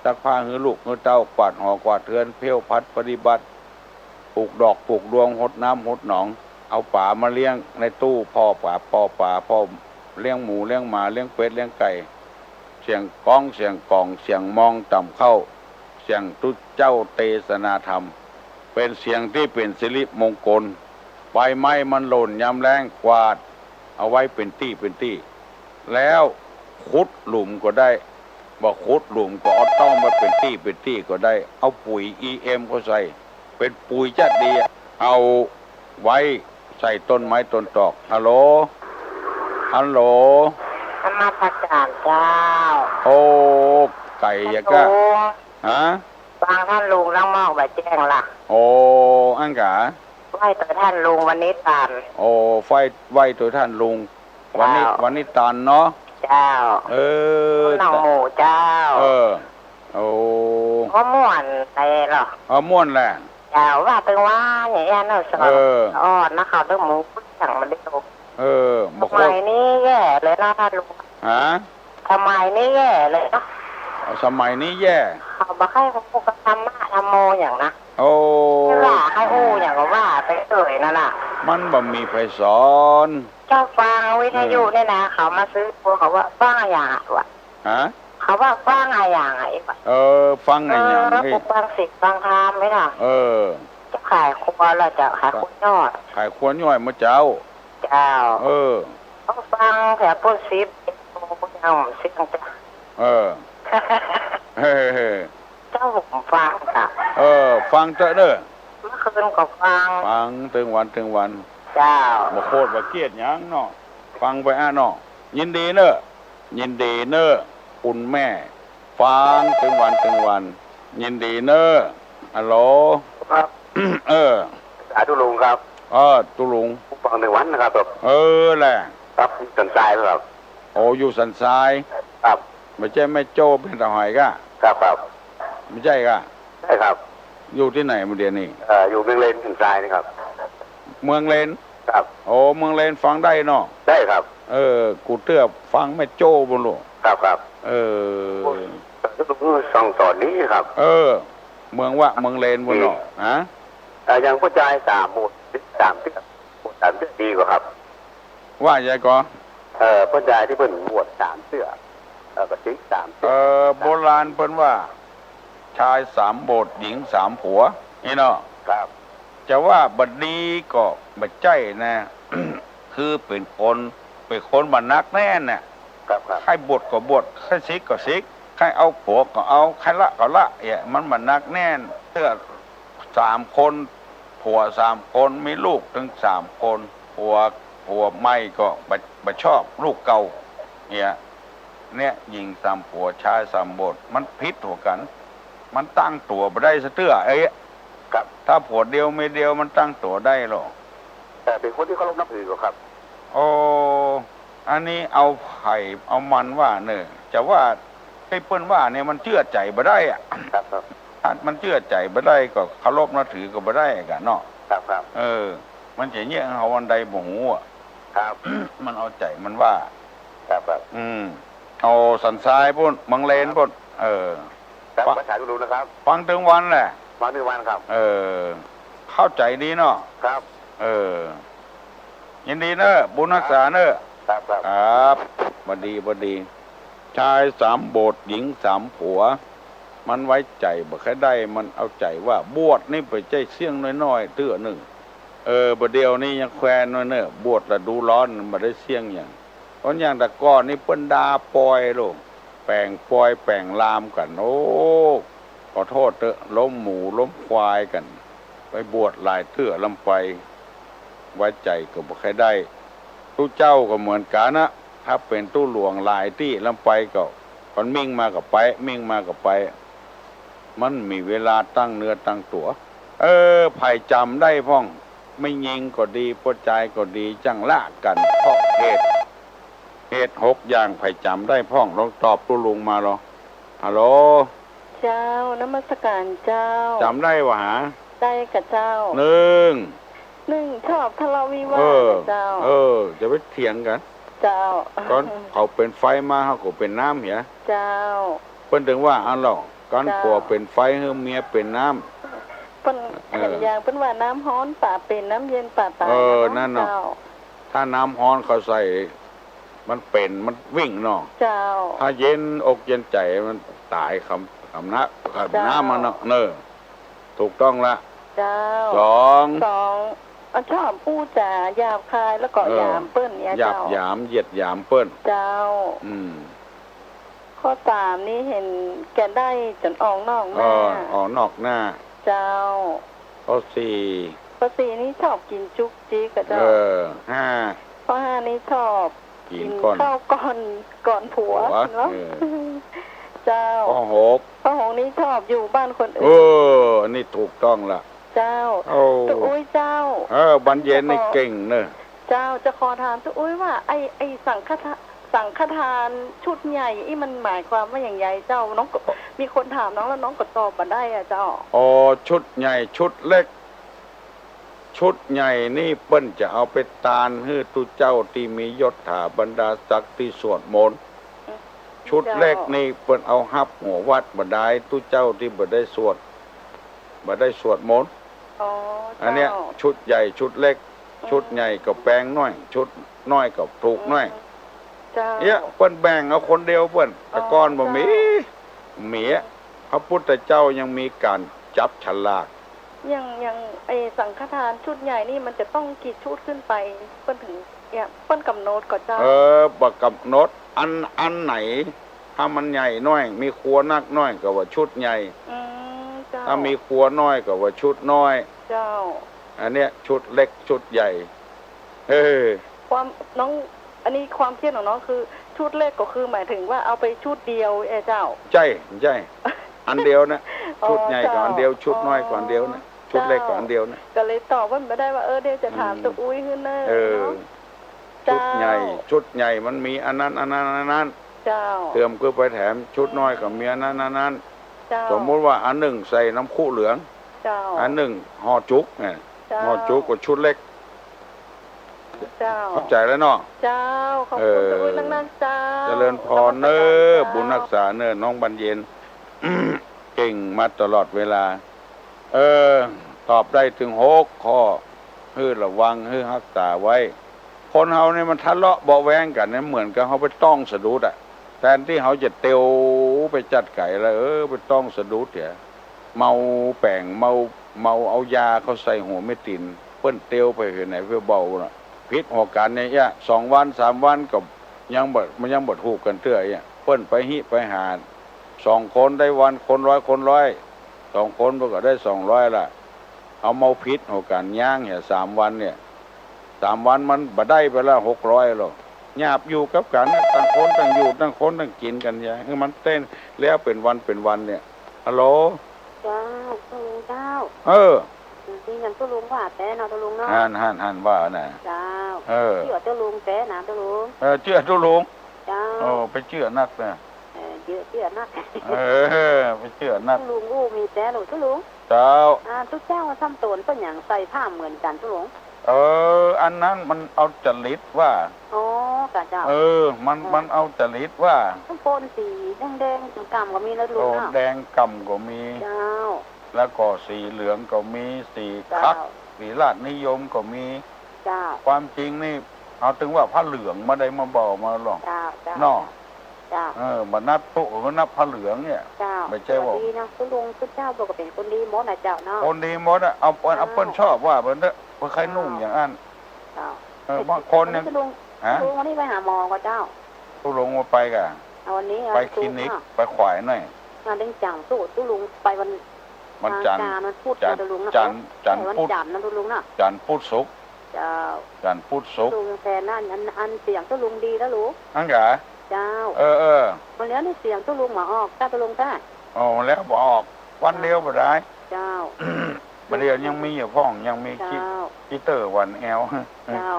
ซักผ้าหื้อลูกหื้อเต้า กวาดหอกวาดเฮือน เผ้าพัดปฏิบัติ ปลูกดอกปลูกดวง ฮดน้ำฮดหนอง เอาป๋ามาเลี้ยงในตู้ ผ่อป๋า ผ่อป๋า ผ่อเลี้ยงหมูเลี้ยงหมา เลี้ยงเป็ดเลี้ยงไก่ เสียงก๊องเสียงก๋อง เสียงมองต่ำเข้า เสียงตุ๊เจ้าเตสนาธรรม เป๋นเสียงตี้เป๋นสิริมงคล ใบไม้มันหล่นยามแล้ง กวาดเอาไว้เป๋นตี้เป๋นตี้ แล้วขุดหลุมก็ได้ บ่ขุดหลุมก็เอาต้อมไว้เป๋นตี้เป๋นตี้ก็ได้ เอาปุ๋ยอีเอ็มเข้าใส่ เป๋นปุ๋ยจะดี เอาไว้ใส่ต้นไม้ต้นตอก ฮัลโหล ฮัลโหล นมัสก๋านเจ้า โอ้ ไก่ยะก้า ท่านลุง ฮะ ฟังท่านลุงตั้งมอกบ่าแจ้งละ โอ้ อั้นกา ไหว้ตั๋วท่านลุงวันนี้ตาน โอ้ ไหว้ ไหว้ตั๋วท่านลุง วันนี้ เจ้า วันนี้ตานเนาะ เจ้า เออ หนองหมูเจ้า เออ โอ้ ก็ม่วนไปเหรอ เออ ม่วนแหละ เจ้า ว่าตึงว่าอย่างเงี้ยเนอะ สอน เออ อ่อนนะเขาตึงหมูสั่งมาเดียว เออ บ่ค่อย สมัยนี้แย่เลยนะท่านลุง ฮะ สมัยนี้แย่เลยเนาะ เอา สมัยนี้แย่ เขาบ่ค่อยฮู้กับธรรมะธรรมโม อย่างนะ โอ้ ใค่ว่าใค่อู้อย่างก็ว่าไปเตยนั่นน่ะ มันบ่มีใผสอน เจ้าฟังวิทยุ เออ เนี่ยนะ เขามาซื้อตั๋ว เขาว่าฟังอะหยังอะวะ ฮะ เขาว่าฟังอะหยังอะ เออ ฟังอะหยัง เออ เอ้ย กูฟังสิฟังธรรมไหมล่ะ เออ เจ้าขายครัวเหรอเจ้า ขายครัวยอด ขายครัวยอดมะเจ้า เจ้า เออ เขาฟังแถวปุ้นสิบเอ็ดโมงยังเสียงจ้ะ เออ เฮ้ย เจ้าผมฟังจ้ะ เออ ฟังเต๊อะเน่อ เมื่อคืนก็ฟัง ฟังตึงวันตึงวัน เจ้า บ่โคตรบ่เกียจหยังเนาะ ฟังไปอะเนาะ ยินดีเน่อ ยินดีเน่อ คุณแม่ ฟังตึงวันตึงวัน ยินดีเน่อ ฮัลโหล ครับ เออ สาธุลุงครับ เออ ตุ๊ลุง ฟังตึงวันนะครับ เออ แหละ ครับ สันทรายครับ โอ้ อยู่สันทราย ครับ บ่ใจ้แม่โจ้เปียงตาหอยก่ะ ครับ ครับ บ่ใจ้ก่ะ ใจ้ครับ อยู่ตี้ไหนบ่าเดี่ยวนี้ เอ่อ อยู่เมืองเลนสันทรายนี่ครับ เมืองเลน ครับ โอ้ เมืองเลนฟังได้เนาะ ได้ครับ เออ กูเตื้อฟังแม่โจ้ปู้นลูก ครับ ครับ เออ สองต๋อนนี้ครับ เออ เมืองวะ เมืองเลนปู้นเนาะ อืม ฮะ เอ่อ อย่างป้อจายสามบท สามเตื้อ บทสามเตื้อดีกว่าครับ ว่าใหญ่ก่อ เอ่อ ป้อจายตี้เปิ้นบวชสามเตื้อ เอ่อ กระซิกสามเตื้อ เอ่อ โบราณเปิ้นว่า ชายสามบท หญิงสามผัว นี่เนาะ ครับ จะว่าบ่ดีก็บ่ใจ้นะ คือเป๋นคน เป๋นคนบ่หนักแน่นน่ะ ครับ ครับ ใค่บวชก็บวช ใค่ซิกก็ซิก ใค่เอาผัวก็เอา ใค่ละก็ละ เหีย มันบ่หนักแน่น เตื้อสามคน ผัวสามคน มีลูกตึงสามคน ผัว ผัวใหม่ก็บ่ บ่ชอบลูกเก่า เหีย เนี่ย หญิงสามผัว ชายสามบท มันผิดหัวกั๋น มันตั้งตั๋วบ่ได้สักเตื้อ เอ๊ะ ครับ ถ้าผัวเดียวเมียเดียวมันตั้งตั๋วได้เหรอ แต่เป๋นคนตี้เคารพนับถือก็ครับ โอ้ อันนี้เอาใผเอามันว่าเน่อ จะว่าตี้เปิ้นว่าเนี่ยมันเจื้อใจ๋บ่ได้อะ ครับ ครับ ถ้ามันเจื้อใจ๋บ่ได้ก็เคารพนับถือก็บ่ได้ก่ะเนาะ ครับ ครับ เออ มันจะเยียะหื้อเฮาอันใดบ่ฮู้อะ ครับ มันเอาใจ๋มันว่า ครับ ครับ อืม เอาสันทรายปู้น เมืองเลนปู้น เออ ครับ ฟัง มาสาธุลุงนะครับ ฟังตึงวันแหละ ฟังตึงวันครับ เออ เข้าใจ๋ดีเนาะ ครับ เออ ยินดีเน่อ บุญฮักษาเน่อ ครับ ครับ ครับ บ่ดี บ่ดี ชายสามบท หญิงสามผัว มันไว้ใจ๋บ่ใค่ได้ มันเอาใจ๋ว่าบวชนี่บ่ใจ้เสี้ยงน้อยๆ เตื้อนึ่ง เออ บ่าเดี่ยวนี้ยังแควนน้อยเน่อ บวชละดูร้อน บ่ได้เสี้ยงหยัง ต๋อนอย่างแต่ก่อนนี่เปิ้นด่าปอยลูก แป๋งปอยแป๋งลามกั๋น โอ้ ขอโต้ษเต๊อะ ล้มหมูล้มควายกั๋น ไปบวชหลายเตื้อล้ำไป ไว้ใจ๋ก็บ่ใค่ได้ ตุ๊เจ้าก็เหมือนกั๋นนะ ถ้าเป๋นตุ๊หลวงหลายตี้ล้ำไปก็ มันมิ่งมาก็ไป มิ่งมาก็ไป มันมีเวลาตั้งเนื้อตั้งตั๋ว เออ ใผจ๋ำได้พ่อง แม่ญิงก็ดี ป้อจายก็ดี จั้งละกั๋น เพราะเหตุ เหตุหกอย่าง ใผจ๋ำได้พ่อง ลองตอบตุ๊ลุงมาลอ ฮัลโหล เจ้า นมัสก๋านเจ้า จ๋ำได้บ่หา ได้ก่ะเจ้า นึ่ง นึ่ง ชอบทะเลาะวิวาท เออ น่ะเจ้า เออ จะไปเถียงกั๋น เจ้า ก่อนเขาเป๋นไฟมา เฮาก็เป๋นน้ำเหีย เจ้า เปิ้นตึงว่าอั้นเล่า ก่อน เจ้า ผัวเป๋นไฟ หื้อเมียเป๋นน้ำ เปิ้น เออ หันอย่างเปิ้นว่าน้ำฮ้อนป๋าเป๋น น้ำเย็นป๋าต๋าย เออ เนาะ นั่นเนาะ เจ้า ถ้าน้ำฮ้อนเขาใส่ มันเป๋น มันวิ่งเนาะ เจ้า ถ้าเย็นอกเย็นใจ๋ มันต๋าย กำ กำน้ำ กำน้ำมันเนาะ เจ้า เน่อ ถูกต้องละ เจ้า สอง สอง อ่ะ ชอบอู้จ๋าหยาบคาย แล้วก็ เออ หยามเปิ้นเนี่ย หยาบ เจ้า หยาม เหยียดหยามเปิ้น เจ้า อืม ข้อสามนี่หันแก่ได้จ๋นออกนอกหน้า เออ ออกนอกหน้า เจ้า ข้อสี่ ข้อสี่นี่ชอบกิ๋นจุกจิกอะเจ้า เออ ห้า ข้อห้านี่ชอบ กิ๋น กิ๋นก่อน ข้าวก่อน ก่อนผัว ผัว เนาะ เออ เจ้า ข้อหก ข้อหกนี่ชอบอยู่บ้านคนอื่น เออ อันนี้ถูกต้องละ เจ้า โอ้ ตุ๊อุ้ยเจ้า เออ บรรเย็นนี่เก่งเนอะ เจ้า จะขอถามตุ๊อุ้ยว่า ไอ้ ไอ้สังฆทา- สังฆทานชุดใหญ่อี้มันหมายความว่าอย่างไรเจ้า น้องก็ มีคนถามน้องแล้วน้องก็ตอบบ่ได้อะเจ้า อ๋อ ชุดใหญ่ชุดเล็ก ชุดใหญ่นี่เปิ้นจะเอาไปตานหื้อตุ๊เจ้าตี้มียศถาบรรดาศักดิ์ตี้สวดมนต์ ชุดเล็กนี่เปิ้นเอาฮับหัววัดบรรดาตุ๊เจ้าตี้บ่ได้สวด บ่ได้สวดมนต์ อ๋อ อันเนี้ย เจ้า ชุดใหญ่ชุดเล็ก อืม ชุดใหญ่ก็แปลงน้อย ชุดน้อยก็ปลูกน้อย อืม เจ้า เนี่ย เปิ้นแบ่งเอาคนเดียวเปิ้น แต่ก่อนบ่มี เจ้า มีอะ พระพุทธเจ้ายังมีการจับฉลาก อย่าง อย่างไอ้สังฆทานชุดใหญ่นี่มันจะต้องกี่ชุดขึ้นไป เปิ้นถึง เนี่ย เปิ้นกำหนดก่อเจ้า เออ บ่กำหนด อัน อันไหน ถ้ามันใหญ่น้อย มีครัวนักน้อยก็ว่าชุดใหญ่ อืม เจ้า ถ้ามีครัวน้อยก็ว่าชุดน้อย เจ้า อันเนี้ยชุดเล็กชุดใหญ่ เออ ความ น้อง อันนี้ความคิดของน้องคือชุดเล็กก็คือหมายถึงว่าเอาไปชุดเดียว เอ้ยเจ้า ใจ้ ใจ้ อันเดียวนะ อ๋อ ชุดใหญ่ก็อันเดียว เจ้า ชุดน้อยก็อันเดียวนะ อ๋อ ชุดเล็กก็อันเดียวนะ เจ้า ก็เลยตอบว่าบ่ได้ว่า เออ เดี๋ยวจะถาม อืม ตาอุ๊ยหื้อเน่อ เออ เนาะ ชุดใหญ่ เจ้า ชุดใหญ่มันมีอันนั้น อันนั้น อันนั้น เจ้า เติมขึ้นไปแถม ชุดน้อยก็มีอันนั้น อันนั้น เจ้า สมมุติว่าอันหนึ่งใส่น้ำผู้เหลือง เจ้า อันหนึ่งห่อจุกเนี่ย เจ้า ห่อจุกก็ชุดเล็ก เจ้า เข้าใจ๋แล้วเนาะ เจ้า ขอบคุณ เออ ตาอุ๊ยนักๆ เจ้า เจริญพรเน้อ นมัสก๋ารเจ้า บุญฮักษาเน้อ น้องบานเย็น เก่งมาตลอดเวลา เออ ตอบได้เถิงหกข้อ หื้อระวัง หื้อฮักษาไว้ คนเฮานี่มันทะเลาะเบาะแว้งกั๋นเนี่ย เหมือนกับเฮาไปต้องสะดุดอะ แทนตี้เฮาจะเตียวไปจัดไก๋แล้ว เออ ไปต้องสะดุดเหีย เมาแป๋ง เมา เมาเอายาเข้าใส่หัวแม่ตี๋น เปิ้นเตียวไปหื้อไหนเปื้อเบาน่ะ ผิดหัวกั๋นเนี่ย สองวันสามวันก็ยังบ่ มันยังบ่ถูกกั๋นเตื้อเนี่ย เปิ้นไปฮิไปหา สองคนได้วัน คนร้อย คนร้อย สองคนเปิ้นก็ได้สองร้อยละ เอาเมาผิดหัวกั๋น ย้างเหีย สามวันเนี่ย สามวันมันบ่ได้ไปละ หกร้อยละ หยาบอยู่กับกั๋น ต่างคนต่างอยู่ ต่างคนต่างกิ๋นกั๋นเหีย หื้อมันเต้นแล้วเป๋นวันเป๋นวันเนี่ย ฮัลโหล เจ้า ตาลุงเจ้า เออ มีอย่างตาลุงว่าแต๊เนาะ ตาลุงเนาะ หั้น หั้น หั้นว่าน่ะ เจ้า เออ เจื้อตาลุงแต๊นะ ตาลุง เออ เจื้อตาลุง เจ้า เออ ไปเจื้อนักนะ เออ เจื้อ เจื้อนัก เออ ไปเจื้อนัก ตาลุงอู้มีแต๊ลูก ตาลุง เจ้า อ่า ตุ๊เจ้าทำโตนเปิ้นหยังใส่ผ้าเหมือนกั๋น ตาลุง เออ อันนั้นมันเอาจริตว่า อ๋อ เจ้า เจ้า เออ มัน เออ มันเอาจริตว่า ข้างบนสีแดงๆ กำๆ ก็มีนะลุงเนาะ โอ้ แดงกำก็มี เจ้า แล้วก็สีเหลืองก็มี สีคัก เจ้า สีราชนิยมก็มี เจ้า ความจริงนี่ เฮาตึงว่าผ้าเหลืองมาได้มาบ่มาหรอก เจ้า เจ้า เนาะ เจ้า เออ บ่นับตุ๊ก็นับผ้าเหลืองเนี่ย เจ้า บ่ใจ้ว่า ดีนะ ตุ๊ลุงตุ๊เจ้าก็เป๋นคนดีหมดนะเจ้าเนาะ คนดีหมดอะ เอา เอาเปิ้นชอบว่าเปิ้นเต๊อะ เปิ้นใค่นุ่งอย่างอั้น เจ้า เออ บางคนเนี่ย ตุ๊ลุง ฮะ ตุ๊ลุงวันนี้ไปหาหมอก่อเจ้า ตุ๊ลุงว่าไปก่ะ เอาวันนี้ ไปคลินิก ไปขวายหน่อย งานเด้งจังตุ๊ ตุ๊ลุงไปวัน วันจันทร์ วันจันทร์ วันพุธนะตุ๊ลุงนะ จันทร์ จันทร์ วันจันทร์นะตุ๊ลุงนะ จันทร์พุธศุกร์ เจ้า จันทร์พุธศุกร์ ตุ๊ลุงแทนนะ อัน อันเสียงตุ๊ลุงดีนะลุง อั้นก่ะ เจ้า เออ เออ วันแล้วนี่เสียงตุ๊ลุงบ่ออก เจ้าตุ๊ลุงเจ้า อ๋อ แล้วบ่ออก วันเดียวบ่ได้ เจ้า บ่าเดี่ยวยังมีอยู่พ่อง ยังมี เจ้า กี กีเตอร์หวานแอว เจ้า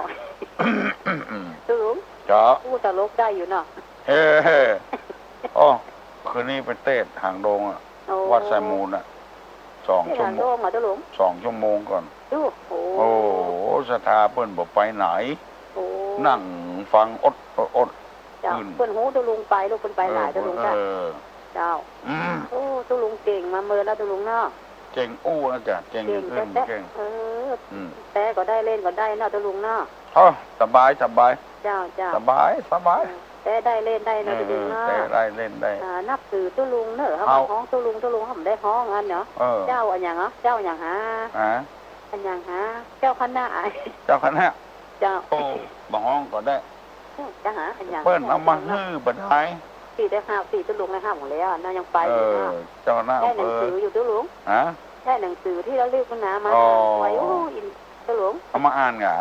ตุ๊ลุง เจ้า อู้ตลกได้อยู่เนาะ เออ โอ้ คืนนี้ไปเตศน์หางดงอะ โอ้ วัดสายมูลน่ะ สองชั่วโมง เตศน์หางดงเหรอตุ๊ลุง สองชั่วโมงก่อน ดู โอ้ โอ้ ศรัทธาเปิ้นบ่ไปไหน โอ้ นั่งฟังอด อด อด เจ้า ขึ้น เปิ้นฮู้ตุ๊ลุงไป ลูกเปิ้นไปหลาย เออ ตุ๊ลุงจ้ะ เออ เจ้า อืม โอ้ ตุ๊ลุงเก่งมาเมินแล้วตุ๊ลุงเนาะ เก่งอู้นะจ๊ะ เก่ง เก่ง อย่างอื่น เก่งแต๊ เก่ง เออ อืม แต๊ก็ได้ เล่นก็ได้เนาะตุ๊ลุงเนาะ โอ้ สบาย สบาย เจ้า เจ้า สบาย สบาย เออ แต๊ได้เล่นได้เนาะ เออ ตุ๊ลุงเนาะ เออ แต๊ได้เล่นได้ อ่า นับถือตุ๊ลุงเนอะ เฮา เฮาฮ้องตุ๊ลุง ตุ๊ลุงเฮาบ่ได้ฮ้องอันเนาะ เออ เจ้าอะหยังเหรอ เจ้าอะหยังหา ฮะ อะหยังหา เจ้าคณะ เจ้าคณะ เจ้า โอ้ บ่ฮ้องก็ได้ เจ้าหาอะหยัง เปิ้นเอามาหื้อบ่ได้ ตี้ได้ห้า ตี้ตุ๊ลุงได้ห้าหมดแล้วเนาะ ยังไปอยู่เนาะ เออ เจ้าคณะอำเภอ ได้หนังสืออยู่ตุ๊ลุง ฮะ ได้หนังสือตี้ระลึกมานะ มา อ๋อ ไว้ โอ้ อิน ตุ๊ลุง เอามาอ่านก่ะ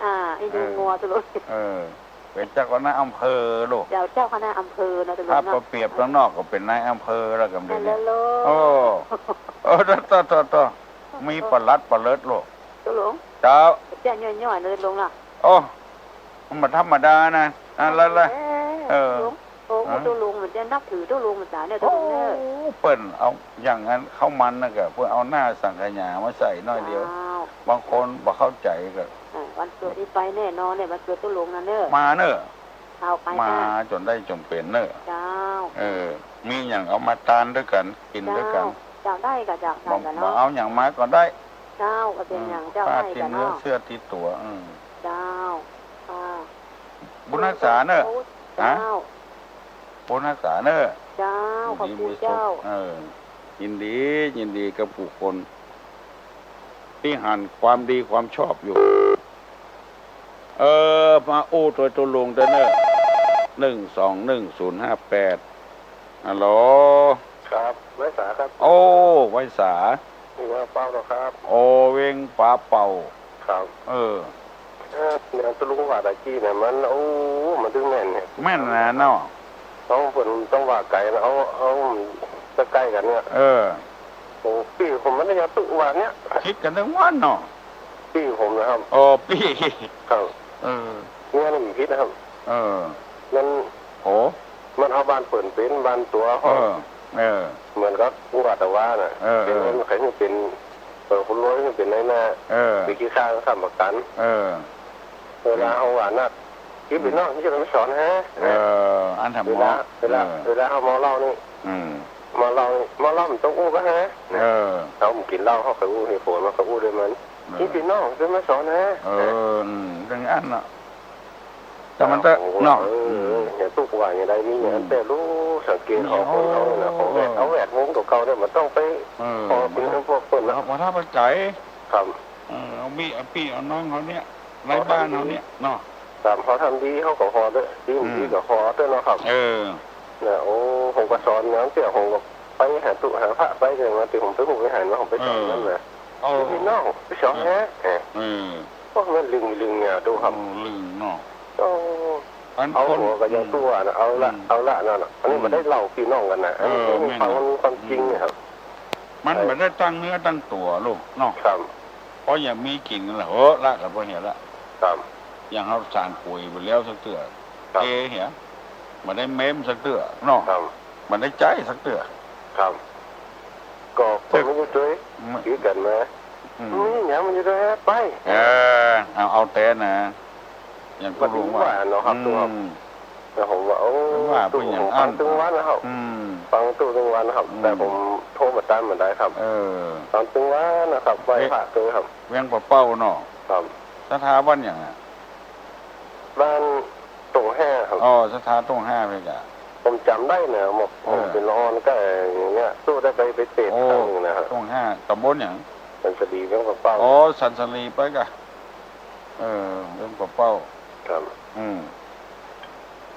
อ่า อินดูงัวตุ๊ลุง เออ เป๋นเจ้าคณะอำเภอลูก เจ้า เจ้าคณะอำเภอเนาะตุ๊ลุงเนาะ ถ้าเปรียบตางนอกก็เป๋นนายอำเภอแล้วกำเดี๋ยวนี้ ฮัลโหล โอ้ เออ โต โต โต มีปลัดปเลิดลูก ตุ๊ลุง เจ้า เจ้าย่อยๆ เนาะตุ๊ลุงเนาะ โอ้ มันบ่ธรรมดานะ อ่ะ แล้ว แล้ว เออ ตุ๊ลุง โอ้ ฮะ ตุ๊ลุงมันจะนับถือตุ๊ลุงมันจ๋าเนี่ยตุ๊ลุงเนี่ย โอ้ เปิ้นเอาอย่างนั้นข้าวมันน่ะก็ เปิ้นเอาหน้าสังขยามาใส่หน้อยเดียว เจ้า บางคนบ่เข้าใจ๋ก็ อ่า วันเกิดนี่ไปแน่นอนเนี่ย วันเกิดตุ๊ลุงนะเนอะ มาเนอะ เอาไป มา จ้ะ จ๋นได้จ๋นเป๋นเนอะ เจ้า เออ มีหยังเอามาตานตวยกั๋น กิ๋นตวยกั๋น เจ้า เจ้า ได้ก่ะเจ้า ได้ก่ะเนาะ บ่ บ่เอาหยังมาก็ได้ เจ้า บ่เป๋นหยัง อืม เจ้า ผ้า ได้ก่ะเนาะ ติดเนื้อเสื้อติดตั๋ว อืม เจ้า อ่า บุญฮักษาเน่อ เจ้า ฮะ บุญฮักษาเน่อ เจ้า ขอบคุณเจ้า เออ ยินดี ยินดีกับกู้คนตี้หันความดีความชอบอยู่ เออ มาอู้ตวยตุ๊ลุงเต๊อะเน่อ หนึ่งสองหนึ่งศูนย์ห้าแปด ฮัลโหล ครับ ไว้สาครับ โอ้ ไว้สา เวียงป่าเป้าเนาะครับ โอ้ เวียงป่าเป้า ครับ เออ เออ เนี่ยตุ๊ลุงว่าตะกี้เนี่ยมัน โอ้ มันตึงแม่นเนี่ย แม่นนะเนาะ ต้องเปิ้นต้องว่าไก๋นะ เอา เอาใก้ๆ กั๋นเนี่ย เออ โอ้ ปี้ผมมันได้ยาตุ๊ว่าเนี่ย คิดกั๋นตึงวันเนาะ ปี้ผมนะครับ อ๋อ ปี้ ครับ เออ เมียนี่มันผิดนะครับ เออ มัน โอ้ มันเอาบ้านเปิ้นเป๋นบ้านตั๋ว เออ เออ เหมือนกับว่าตะวาน่ะ เออ เป๋น เออ คนใค่หื้อเป๋น เออ คนรวยหื้อเป๋นนายหน้า เออ เป๋นขี้ข้าค้ำประกั๋น เออ เวลาเฮาว่านัก ตี้เป๋นน้องตี้จะมาสอนฮะ เออ อันทำ เวลา เมาะ เวลา เออ เวลาเฮาเมาเหล้านี่ อืม เมาเหล้านี่ เมาเหล้ามันต้องอู้กั๋นฮะ เออ เฮาบ่กิ๋นเหล้า เฮาใค่อู้เหตุผล เฮาใค่อู้ตวยมัน เออ ตี้เป๋นน้องตี้มาสอนฮะ เออ อืม อย่างอั้นน่ะ แต่มันจะ โอ้โห เนาะ เออ อืม เนี่ยตุ๊กว่าอย่างใดมีอย่างอั้น อืม แต่ฮู้สังเกตของคนเฮานี่นะ โอ้ ของแวด เออ เอาแวดวงเก่าๆ เนี่ยมันต้องไป เออ ขอกิ๋นนำพวกเปิ้นนะ ว่าถ้าปัจจัย ครับ เออ เอาปี้ เอาปี้เอาน้องเฮาเนี่ย ไร้บ้านเฮาเนี่ย เนาะ ครับ เฮาทำดีเฮาก็ขอตวย ดีบ่ดี อืม ก็ขอตวยเนาะครับ เออ นะ โอ้ ผมก็สอนอย่างเตี้ย ผมก็ไปหาตุ๊หาพระไปเลย มาตี้ผมไปฮู้ไปหันมา ผมไปสอน เออ นั่นน่ะ โอ้ ตี้เป๋นน้องไปสอนฮะ เออ เออ เออ โอ้ มันลึง ลึงเนี่ย ดูครับ โอ้ ลึงเนาะ โอ้ อัน เอา คน หัวก็ยัง อืม ตัวนะ เอาละ อืม เอาละนั่นน่ะ อันนี้ อืม มันได้เล่าปี้น้องกั๋นนะ อันนี้ เออ มันมี แม่น ความ น่ะ มันมีความจริงนะครับ มัน เออ บ่ได้ตั้งเนื้อตั้งตั๋วลูกเนาะ ครับ เพราะอย่างมีกิ๋นกั๋นละ เฮ้อ ละกั๋นบ่เหียละ ครับ อย่างเฮาสานปุ๋ยไปแล้วสักเตื้อ ครับ เทเหีย บ่ได้เม้มสักเตื้อเนาะ ครับ บ่ได้ใจ๊สักเตื้อ ครับ ก็คนมันอยู่ตวย มัน ตีกั๋นมา อืม มีหยังมันอยู่ตวยไป เออ เอา เอาแต่นะ อย่างตุ๊ลุงว่า ว่าเนาะครับ อืม ตุ๊ครับ แล้วผมว่า โอ้ ว่า ตุ๊ เป๋นอย่าง ผมฟัง อั้น ตึงวันนะครับ อืม ฟังตุ๊ตึงวันนะครับ อืม แต่ผมโทรบ่ตันบ่ได้ครับ เออ ฟังตึงวันนะครับ ไหว้พระตวยครับ เวียงป่าเป้าเนาะ ครับ ศรัทธาบ้านหยังอะ บ้านต้งห้าครับ อ๋อ ศรัทธาต้งห้าไปกะ ผมจ๋ำได้นะ ผม เออ ผมเป๋นละอ่อนก็อย่างเงี้ย ตุ๊ได้ไป ไปเตะ โอ้ ครั้งหนึ่งนะครับ ต้งห้า ต๋ำบลหยัง สันสะหลี เวียงป่าเป้า อ๋อ สันสะหลีไปกะ เออ เวียงป่าเป้า ครับ อืม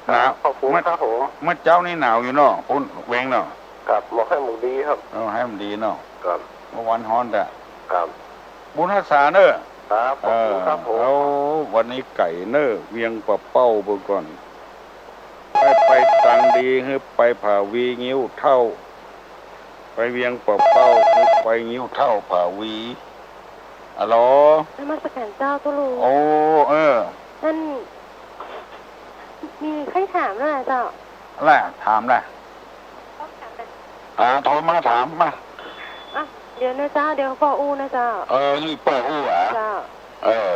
ครับ หนาว ขอบคุณ เมื่อ ครับผม เมื่อเจ๊านี้หนาวอยู่เนาะ ปุ้นเวียงเนาะ ครับ หมอกไห้หมอกดีครับ เออ ไห้มันดีเนาะ ครับ เมื่อวานฮ้อนแต๊ ครับ บุญฮักษาเน่อ ครับ ขอบคุณครับผม เออ เอา วันนี้ไก๋เน่อ เวียงป่าเป้าเบิ่งก่อน ไป ไปตางดี หื้อไปผาวีงิ้วเถ้า ไปเวียงป่าเป้า หื้อไปงิ้วเถ้าผาวี อะโหล นมัสการเจ้าตุ๊ลุง โอ้ เออ อัน มีใค่ถามนะเจ้า แหละ ถามแหละ อ่า โทรมาถามมา อ่ะ เดี๋ยวนะเจ้า เดี๋ยวป้ออู้นะเจ้า เออ นี่ป้ออู้อ่ะ เจ้า เออ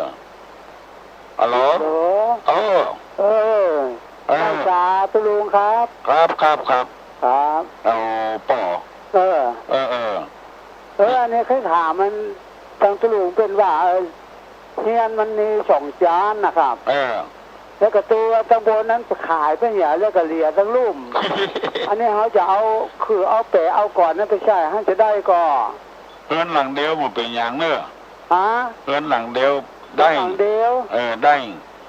อะโหล ฮัลโหล เออ เออ เออ ไหว้สาตุ๊ลุงครับ ครับ ครับ ครับ ครับ เอาป้อ เออ เออ เออ เออ อันนี้ใค่ถามมัน ตังตุ๊ลุงเปิ้นว่า เออ เฮียนมันมีสองจานนะครับ เออ แล้วก็ตั๋วตังบนนั้นขายไปเหีย แล้วก็เหลือตังลุ่ม อันนี้เฮาจะเอา คือเอาแป๋เอาก่อนนั้นไปใจ๊ หั้นจะได้ก่อ เฮือนหลังเดียวบ่เป๋นหยังเน่อ ฮะ เฮือนหลังเดียวได้ เฮือนหลังเดียว เออ ได้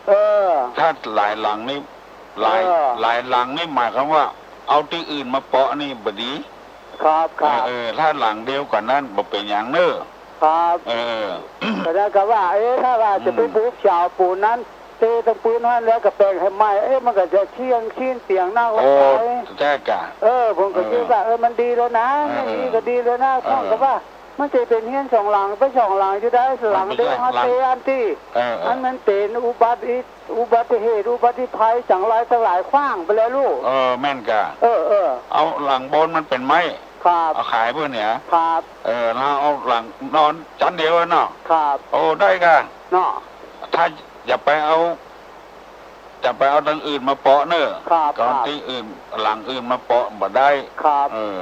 เออ ถ้าหลายหลังนี่ หลาย เออ หลายหลังนี่หมายความว่า เอาตี้อื่นมาเปาะนี่บ่ดี ครับ ครับ เออ เออ ถ้าหลังเดียวกั๋นนั้นบ่เป๋นหยังเน่อ ครับ เออ ก็ได้ก็ว่า เอ๊ะ ถ้าว่าจะไป อืม บุกเสาปูนนั้น เตะตังปืนหั้นแล้วก็แป๋งหื้อใหม่ เอ๊ะ มันก็จะเสี้ยงซี้นเสี้ยงนัก โอ้ ว่าไป ใจ้ก่ะ เออ ผมก็ เออ กึ๊ดว่า เออ มันดีแล้วนะ เออ อย่างนี้ก็ดีแล้วนะ เออ ผมก็ว่า มันจะเป๋นเฮือนสองหลัง ไปสองหลังจะได้ หลังเดียว มันเป๋นหลัง เฮาเตะอันตี้ เออ เออ อันมันเป๋นอุบัติ อุบัติเหตุ อุบัติภัย จังไรตังหลายขว้างไปแล้วลูก เออ แม่นก่ะ เออ เออ เอาหลังบนมันเป๋นไม้ ครับ เอาขายเปิ้นเนี่ย ครับ เออ แล้วเอาหลังนอนจั้นเดียวเนาะ ครับ โอ้ ได้ก่ะ เนาะ ถ้าอย่าไปเอา อย่าไปเอาตังอื่นมาเปาะเน่อ ครับ ตอน ครับ ตี้อื่น หลังอื่นมาเปาะบ่ได้ ครับ เออ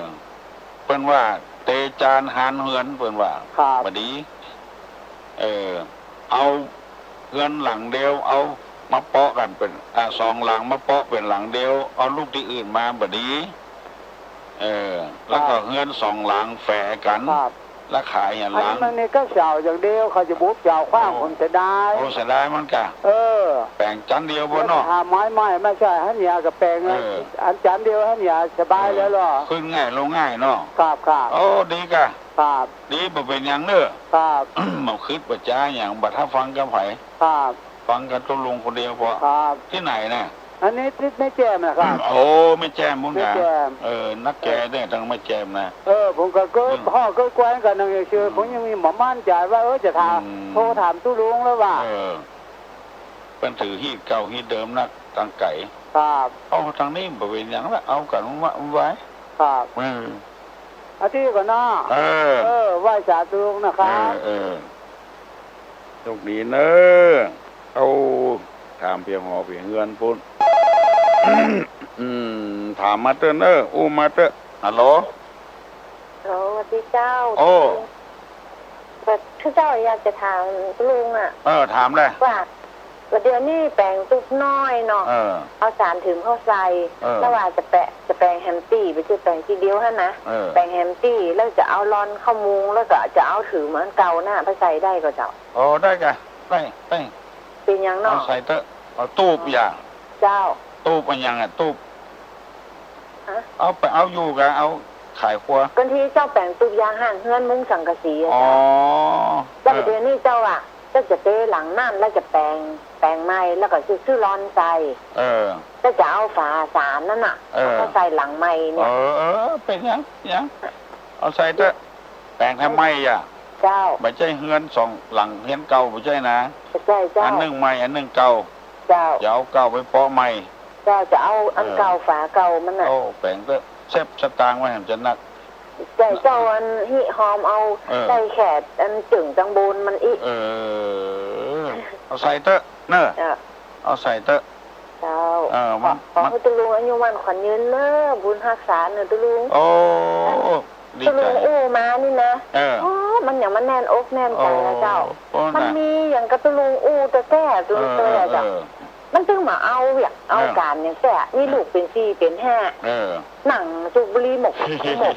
เปิ้นว่า เตจานหานเฮือน เปิ้นว่า ครับ บ่ดี เออ เอาเฮือนหลังเดียว เอามาเปาะกั๋นเป๋น อ่า สองหลังมาเปาะเป๋นหลังเดียว เอาลูกตี้อื่นมาบ่ดี เออ แล้วก็ ครับ เฮือนสองหลังแฝกั๋น ครับ แล้วขายหันหลัง อันนี้มันมีก้าเสาอย่างเดียว เขาจะบุบเสาขว้าง โอ้ ผมเสียดาย โอ้ เสียดายมันก่ะ เออ แป๋งจันเดียวบ่เนาะ แล้วหาไม้ใหม่มาใส่หั้นหยาก็แป๋ง เออ อันจันเดียวหั้นหยาสบายแล้วเนาะ เออ ขึ้นง่ายลงง่ายเนาะ ครับ ครับ โอ้ ดีก่ะ ครับ ดี บ่เป๋นหยังเน่อ ครับ บ่คิดบ่จ๋าหยัง บ่ถ้าฟังกับใผ ครับ ฟังกับตุ๊ลุงคนเดียวพอ ครับ ตี้ไหนน่ะ อันนี้ตี้แม่แจ่มนะครับ โอ้ แม่แจ่มพุ้น แม่แจ่ม เออ นักแก่เนี่ย ตังแม่แจ่มน่ะ เออ ผมก็เกิด อืม พ่อเกิดแคว้นกั๋นนั่นเอง คือ อืม ผมยังมีบ่มั่นใจ๋ว่า เออ จะถาม อืม โทรถามตุ๊ลุงแล้วว่า เออ เปิ้นถือฮีตเก่าฮีตเดิมนัก ตางไก๋ ครับ เอาตางนี้บ่เป๋นหยังละ เอากั๋นว่า ว่า ครับ เออ อาทิตย์ก่อนเนาะ เออ เออ ไหว้สาตุ๊ลุงนะครับ เออ เออ โชคดีเน่อ เอา ถามเปียงหอเปียงเฮือนปู้น อืม ถามมาเต๊อะเน่อ อู้มาเต๊อะ ฮัลโหล ฮัลโหล สวัสดีเจ้า โอ้ แบบคือเจ้าอยากจะถามตุ๊ลุงอะ เออ ถามเลย ว่า แล้วเดี๋ยวนี้แป๋งตุ๊บน้อยเนาะ เออ เอาสารถืมเข้าใส่ เออ แล้วว่าจะแป๋ง จะแป๋งแหมตี้ บ่ใจ้แป๋งตี้เดียวหั้นนะ เออ แป๋งแหมตี้ แล้วจะเอาล่อนเข้ามุง แล้วก็จะเอาถืมอันเก่าน่ะไปใส่ได้ก่อเจ้า อ๋อ ได้ก่ะ ได้ ได้ เป๋นหยังเนาะ เอาใส่เต๊อะ เอาตุ๊บอย่า เจ้า ตุ๊บอันหยังอะ ตุ๊บ ฮะ เอาไป เอาอยู่ก่ะ เอาขายครัว บางทีเจ้าแป๋งตุ๊บยางห้างเฮือนมุงสังกะสีอะ อ๋อ เจ้า เจ้า เออ เดี๋ยวนี้เจ้าอะ เจ้าจะเต๊หลังนั้นแล้วจะแป๋ง แป๋งใหม่แล้วก็ซื้อ ซื้อล่อนใส่ เออ แล้วจะเอาฝาสารนั่นน่ะ เออ เอาใส่หลังใหม่เนี่ย เออ เออ เป๋นหยัง หยัง เอาใส่เต๊อะ แป๋งแถมใหม่อะ เจ้า บ่ใจ้เฮือนสองหลัง เฮือนเก่า บ่ใจ้นะ บ่ใจ้เจ้า อันนึ่งใหม่ อันนึ่งเก่า เจ้า จะเอาเก่าไปเปาะใหม่ เจ้า จะเอาอันเก่า เออ ฝาเก่ามันน่ะ โอ้ แป๋งเต๊อะ เซฟสตางค์ไว้หั้นจะนัก ใจ้เจ้า อันหิหอมเอา เออ ใจ้แขดอันจึ่งจังโบนมันอี้ เออ เอาใส่เต๊อะเน่อ เจ้า เอาใส่เต๊อะ เจ้า เออ ขอ มัน ขอหื้อตุ๊ลุงอายุมั่นขวัญยืนเน่อ บุญฮักษาเน่อตุ๊ลุง โอ้ ดีใจ๋ ตุ๊ลุงอู้มานี่นะ เออ โอ้ มันหยังมันแน่นอกแน่นใจ๋นะเจ้า โอ้ มันมีหยังกับตุ๊ลุงอู้แต๊ๆ ตุ๊ลุงเตยอะเจ้า เออ มันตึงมาเอาเวียกเอาก๋านหยังแต๊ มีลูกเป๋นสี่เป๋นห้า เออ นั่งสูบบุหรี่หมกหมก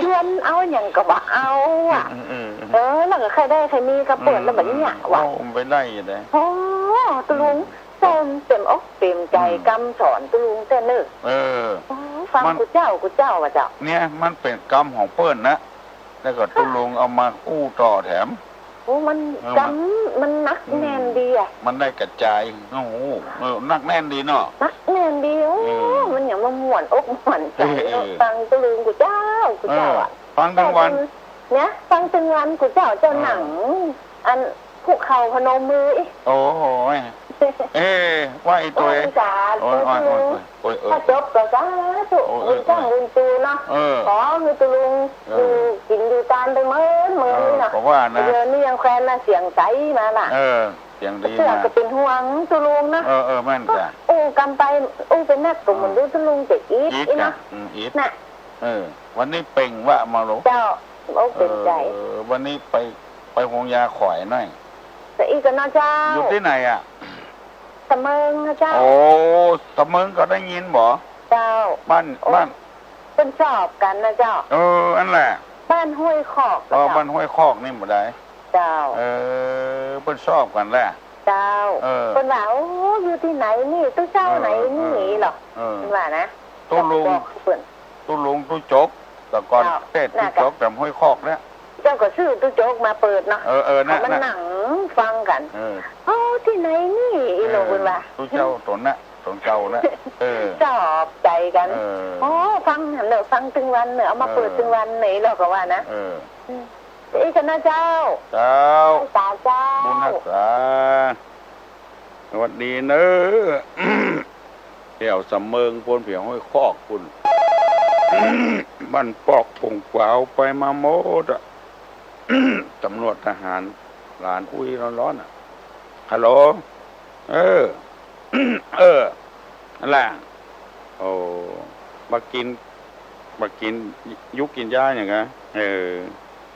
ชวนเอาหยังก็บ่เอาอะ เออ เออ เออ แล้วก็ใค่ได้ใค่มีก็เปิดแล้วแบบเนี้ยว่ะ โอ้ มันไปได้อยู่เลย โอ้ ตุ๊ลุง อืม เต็ม เต็มอกเต็มใจ๋ อืม กำสอนตุ๊ลุงแต๊เน่อ เออ โอ้ ฟัง มัน กู้เจ้า กู้เจ้าว่ะเจ้า เนี่ย มันเป๋นกำของเปิ้นนะ แล้วก็ตุ๊ลุงเอามาอู้ต่อแถม โอ้ มัน เออ กำ มัน มันหนักแน่นดีอะ มันได้กระจาย โอ้โห เออ หนักแน่นดีเนาะ หนักแน่นดี โอ้ เออ มันหยังมาม่วนอกม่วนใจ๋เนาะ เออ ฟังตุ๊ลุงกู้เจ้า กู้เจ้าอะ เออ ฟังตึงวัน เนี่ย ฟังตึงวันกู้เจ้า เจ้า เออ หนัง อัน คุกเข่าพนมมืออี้ โอ้โห เอ้ ว่าไอ้ตัว โอ้ย สาธุ โอ้ย โอ้ย ตุ๊ลุง โอ้ย โอ้ย เออ พอจบก็สาธุ โอ้ย เออ บุญสร้างบุญตูเนาะ เออ ขอหื้อตุ๊ลุง เออ อยู่กิ๋นอยู่ตานไปเมินเมินนี่เนาะ เออ ก็ว่านะ เดี๋ยวนี้ยังแควนมาเสียงใสมาน่ะ เออ เสียงดี เตื้อ มา ก็เป๋นห่วงตุ๊ลุงนะ เออ เออ แม่นจ้ะ อู้กำไป อู้ไปนักก็บ่ฮู้ตุ๊ลุงจะอิด อิด อี้เนาะ อืม อิด น่ะ เออ วันนี้เปล่งวาจามาลูก เจ้า โอ้ เป๋นใจ๋ เออ วันนี้ไป ไปโฮงยาขวายหน่อย จะอี้กั๋นเนาะเจ้า อยู่ตี้ไหนอะ ตะเมิงนะเจ้า โอ้ ตะเมิงก็ได้ยินบ่ เจ้า บ้าน โอ้ บ้าน เปิ้นชอบกั๋นนะเจ้า เออ อันแหละ บ้านห้วยคอก อ๋อ เจ้า บ้านห้วยคอกนี่บ่ได้ เจ้า เออ เปิ้นชอบกั๋นแหละ เจ้า เออ เปิ้นว่า โอ้ อยู่ตี้ไหนนี่ ตุ๊เจ้าไหนนี่ เออ เออ เหรอ เออ เปิ้นว่านะ ตุ๊ลุง บอกเปิ้น ตุ๊ลุงตุ๊จก แต่ก่อน เจ้า เตะตุ๊จก น่ะ แต่ห้วยคอกเนี่ย เจ้าก็ซื้อตุ๊จกมาเปิดเนาะ เออ เออ น่ะ เอามา น่ะ นั่งฟังกั๋น เออ โอ้ ตี้ไหนนี่ อีหลวง เออ เปิ้นว่า ตุ๊เจ้าต๋นน่ะ ต๋นเก่าน่ะ เออ ชอบใจ๋กั๋น เออ โอ้ ฟังหั้นเน่อ ฟังตึงวันเน่อ เอามาเปิด เออ ตึงวันเน่อ อีหลวงก็ว่านะ เออ อืม อี้กั๋นนะเจ้า เจ้า สาเจ้า บุญฮักษา สวัสดีเน่อ แถวสำเมิงปู้น แถวห้วยคอกปู้น บ้านปอกปงกวาว ไปมาหมดอะ ตำรวจทหาร หลานอุ้ยร้อนๆ อะ ฮัลโหล เออ เออ นั่นแหละ โอ้ มากิ๋น บ่ากิ๋นยุกกิ๋นยาหยังอะ เออ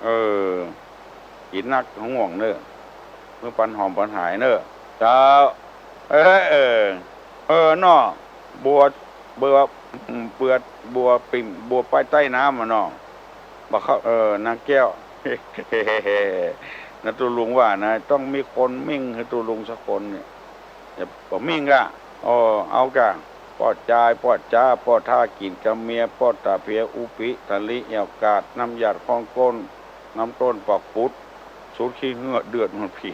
เออ กิ๋นนักหวงเน่อ เมื่อปันหอมปันหายเน่อ เจ้า เออ เออ เออ เนาะ บัว บัว อืม เปือด บัวปิ่ม บัวไปใต้น้ำอะเนาะ บ่าเข้า เออ นางแก้ว นะ ตุ๊ลุงว่านะ ต้องมีคนมิ่งหื้อตุ๊ลุงสักคนเนี่ย จะบ่มิ่งก่ะ อ้อ เอาก่ะ ป้อจาย ป้อจ๋า ป้อถ้ากิ๋นกับเมีย ป้อต๋าเปีย อุปิ ตะลิ แอ่วกาด น้ำหยาดข้องก้น น้ำต้นปอกปุด สูดขี้เหื้อเดือดเหมือนผี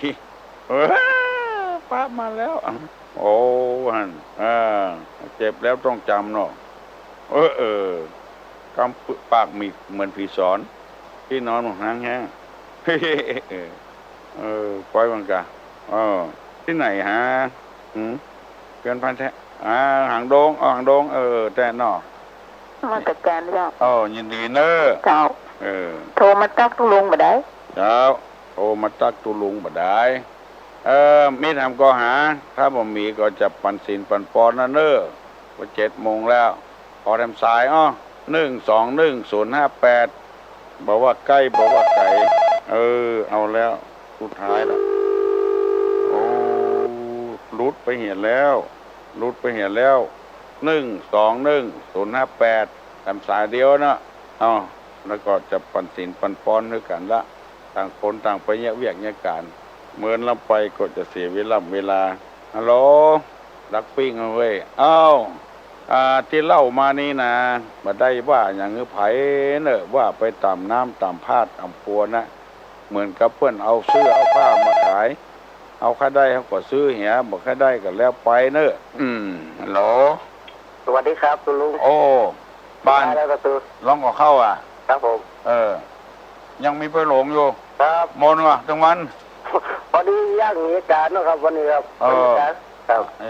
เออ ป๊าบมาแล้ว โอ้ หั่น เออ เจ็บแล้วต้องจ๋ำเนาะ เออ เออ กำปากหมิกเหมือนผีสอน ตี้นอนหมองหางแห้ง เออ ปล่อยมันก่ะ เออ ตี้ไหนหา หืม เปื้อนพันแท้ อ่า หางดง เอาหางดง เออ แต๊เนาะ นมัสก๋านเจ้า โอ้ ยินดีเน่อ เจ้า เออ โทรมาตั๊กตุ๊ลุงบ่ได้ เจ้า โทรมาตั๊กตุ๊ลุงบ่ได้ เออ มีแถมก็หา ถ้าบ่มีก็จะปันศีลปันปอนนะเน่อ ว่าเจ็ดโมงแล้ว ขอแถมสายอ้อ หนึ่งสองหนึ่งศูนย์ห้าแปด บ่ว่าใก้ บ่ว่าไก๋ เออ เอาแล้ว สุดท้ายละ โอ้ หลุดไปเหียแล้ว หลุดไปเหียแล้ว หนึ่งสองหนึ่งศูนย์ห้าแปด แถมสายเดียวนะ เอา แล้วก็จะปันศีลปันปอนหื้อกั๋นละ ต่างคนต่างไปเยียะเวียกเยียะก๋าน เมินลำไปก็จะเสียเวล่ำเวลา ฮัลโหล ดักปิ้งเว้ย เอ้า อ่า ตี้เล่ามานี่นะ บ่ได้ว่าหยังหื้อใผเน่อ ว่าไปต๋ามน้ำต๋ามพาดต๋ามปัวนะ เหมือนกับเปิ้นเอาเสื้อเอาผ้ามาขาย เอาใค่ได้เฮาก็ซื้อเหีย บ่ใค่ได้ก็แล้วไปเน่อ อืม ฮัลโหล สวัสดีครับตุ๊ลุง โอ้ บ้าน สบายแล้วครับตุ๊ลุง ร้องก่อข้าวอะ ครับผม เออ ยังมีไปหลงอยู่ ครับ มนต์วะตึงวัน พอดีย่างเหตุก๋ารณ์เนาะครับ วันนี้ครับ เออ วันนี้ครับ ครับ เอ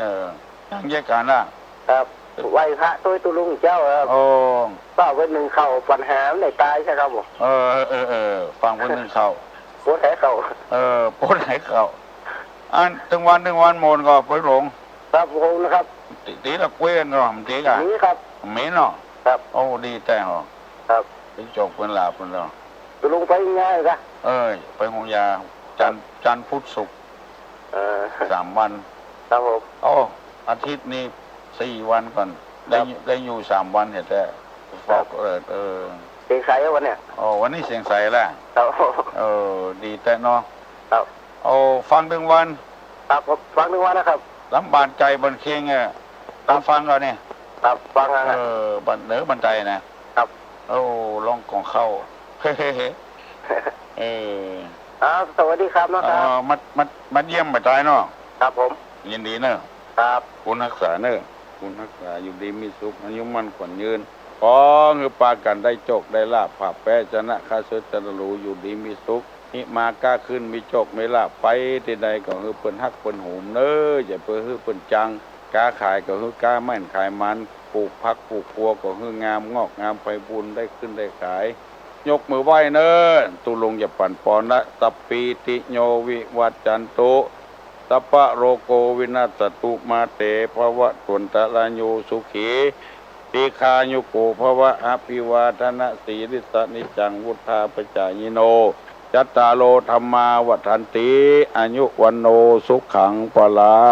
อ ย่างเหตุก๋ารณ์อะ ครับ ไหว้พระตวยตุ๊ลุงเจ้าครับ โอ้ เฝ้าไปนึ่งข้าว ปัญหามันได้ต๋ายใจ้ครับผม เออ เออ เออ ฟังไปนึ่งข้าว ปวดไหข้าว เออ ปวดไหข้าว อันตึงวัน ตึงวันมนต์ก่อไปหลง ครับผมนะครับ ตี๋ ตี๋ละเกวียนก่อ ตี๋ก่ะ มีครับ มีเนาะ ครับ โอ้ ดีแต๊เหรอ ครับ ไปจบเปิ้นลาเปิ้นแล้ว ตุ๊ลุงไปง่ายกะ เออ ไปโฮงยา จันทร์ ครับ จันทร์ พุธ ศุกร์ เออ สามวัน ครับผม โอ้ อาทิตย์นี้สี่วันก่อน ได้ ครับ ได้อยู่สามวันเหียแต๊ ครับ ฟอก เออ เออ เสียงใสวันเนี้ย โอ้ วันนี้เสียงใสแล้ว ครับ เออ ดีแต๊เนาะ ครับ โอ้ ฟังตึงวัน ครับผม ฟังตึงวันนะครับ ลำบากใจ๋บันเคงอะ ครับ ต้องฟังก่อนนี่ ครับ ฟังก่อนนะ เออ บัน เออ บันไดนะ ครับ โอ้ ร้องก่อข้าว เออ ครับ สวัสดีครับเนาะครับ เออ มา มา มาเยี่ยมบ่าต๋ายเนาะ ครับผม ยินดีเนาะ ครับ คุณฮักษาเนาะ คุณฮักษาอยู่ดีมีสุข อายุมั่นขวัญยืน ขอหื้อปากั๋นได้โจคได้ลาภ ผ่าแป๊ชนะข้าเสิร์ชจรรลู อยู่ดีมีสุข หิมาก้าขึ้น มีโจคมีลาภ ไปตี้ใดก็หื้อเปิ้นฮักเปิ้นหวงเนาะ อย่าไปหื้อเปิ้นจัง ก๊าขายก็หื้อก๊าแม่นขายหมาน ปลูกผักปลูกปัวก็หื้องามงอกงามไพบูลย์ ได้ขึ้นได้ขาย ยกมือไหว้เนาะ ตุ๊ลุงจะปันปอนละ สัพพีติโยวิวัจจันตุ สัพพะโรโควินัสสตุ มาเตภวัตวันตราโย สุขี ทีฆายุโกภวะ อภิวาทนสีลิสสะ นิจจังวุฑฒาปจายิโน จัตตาโรธัมมาวัฑฒันติ อายุวัณโณสุขังพลัง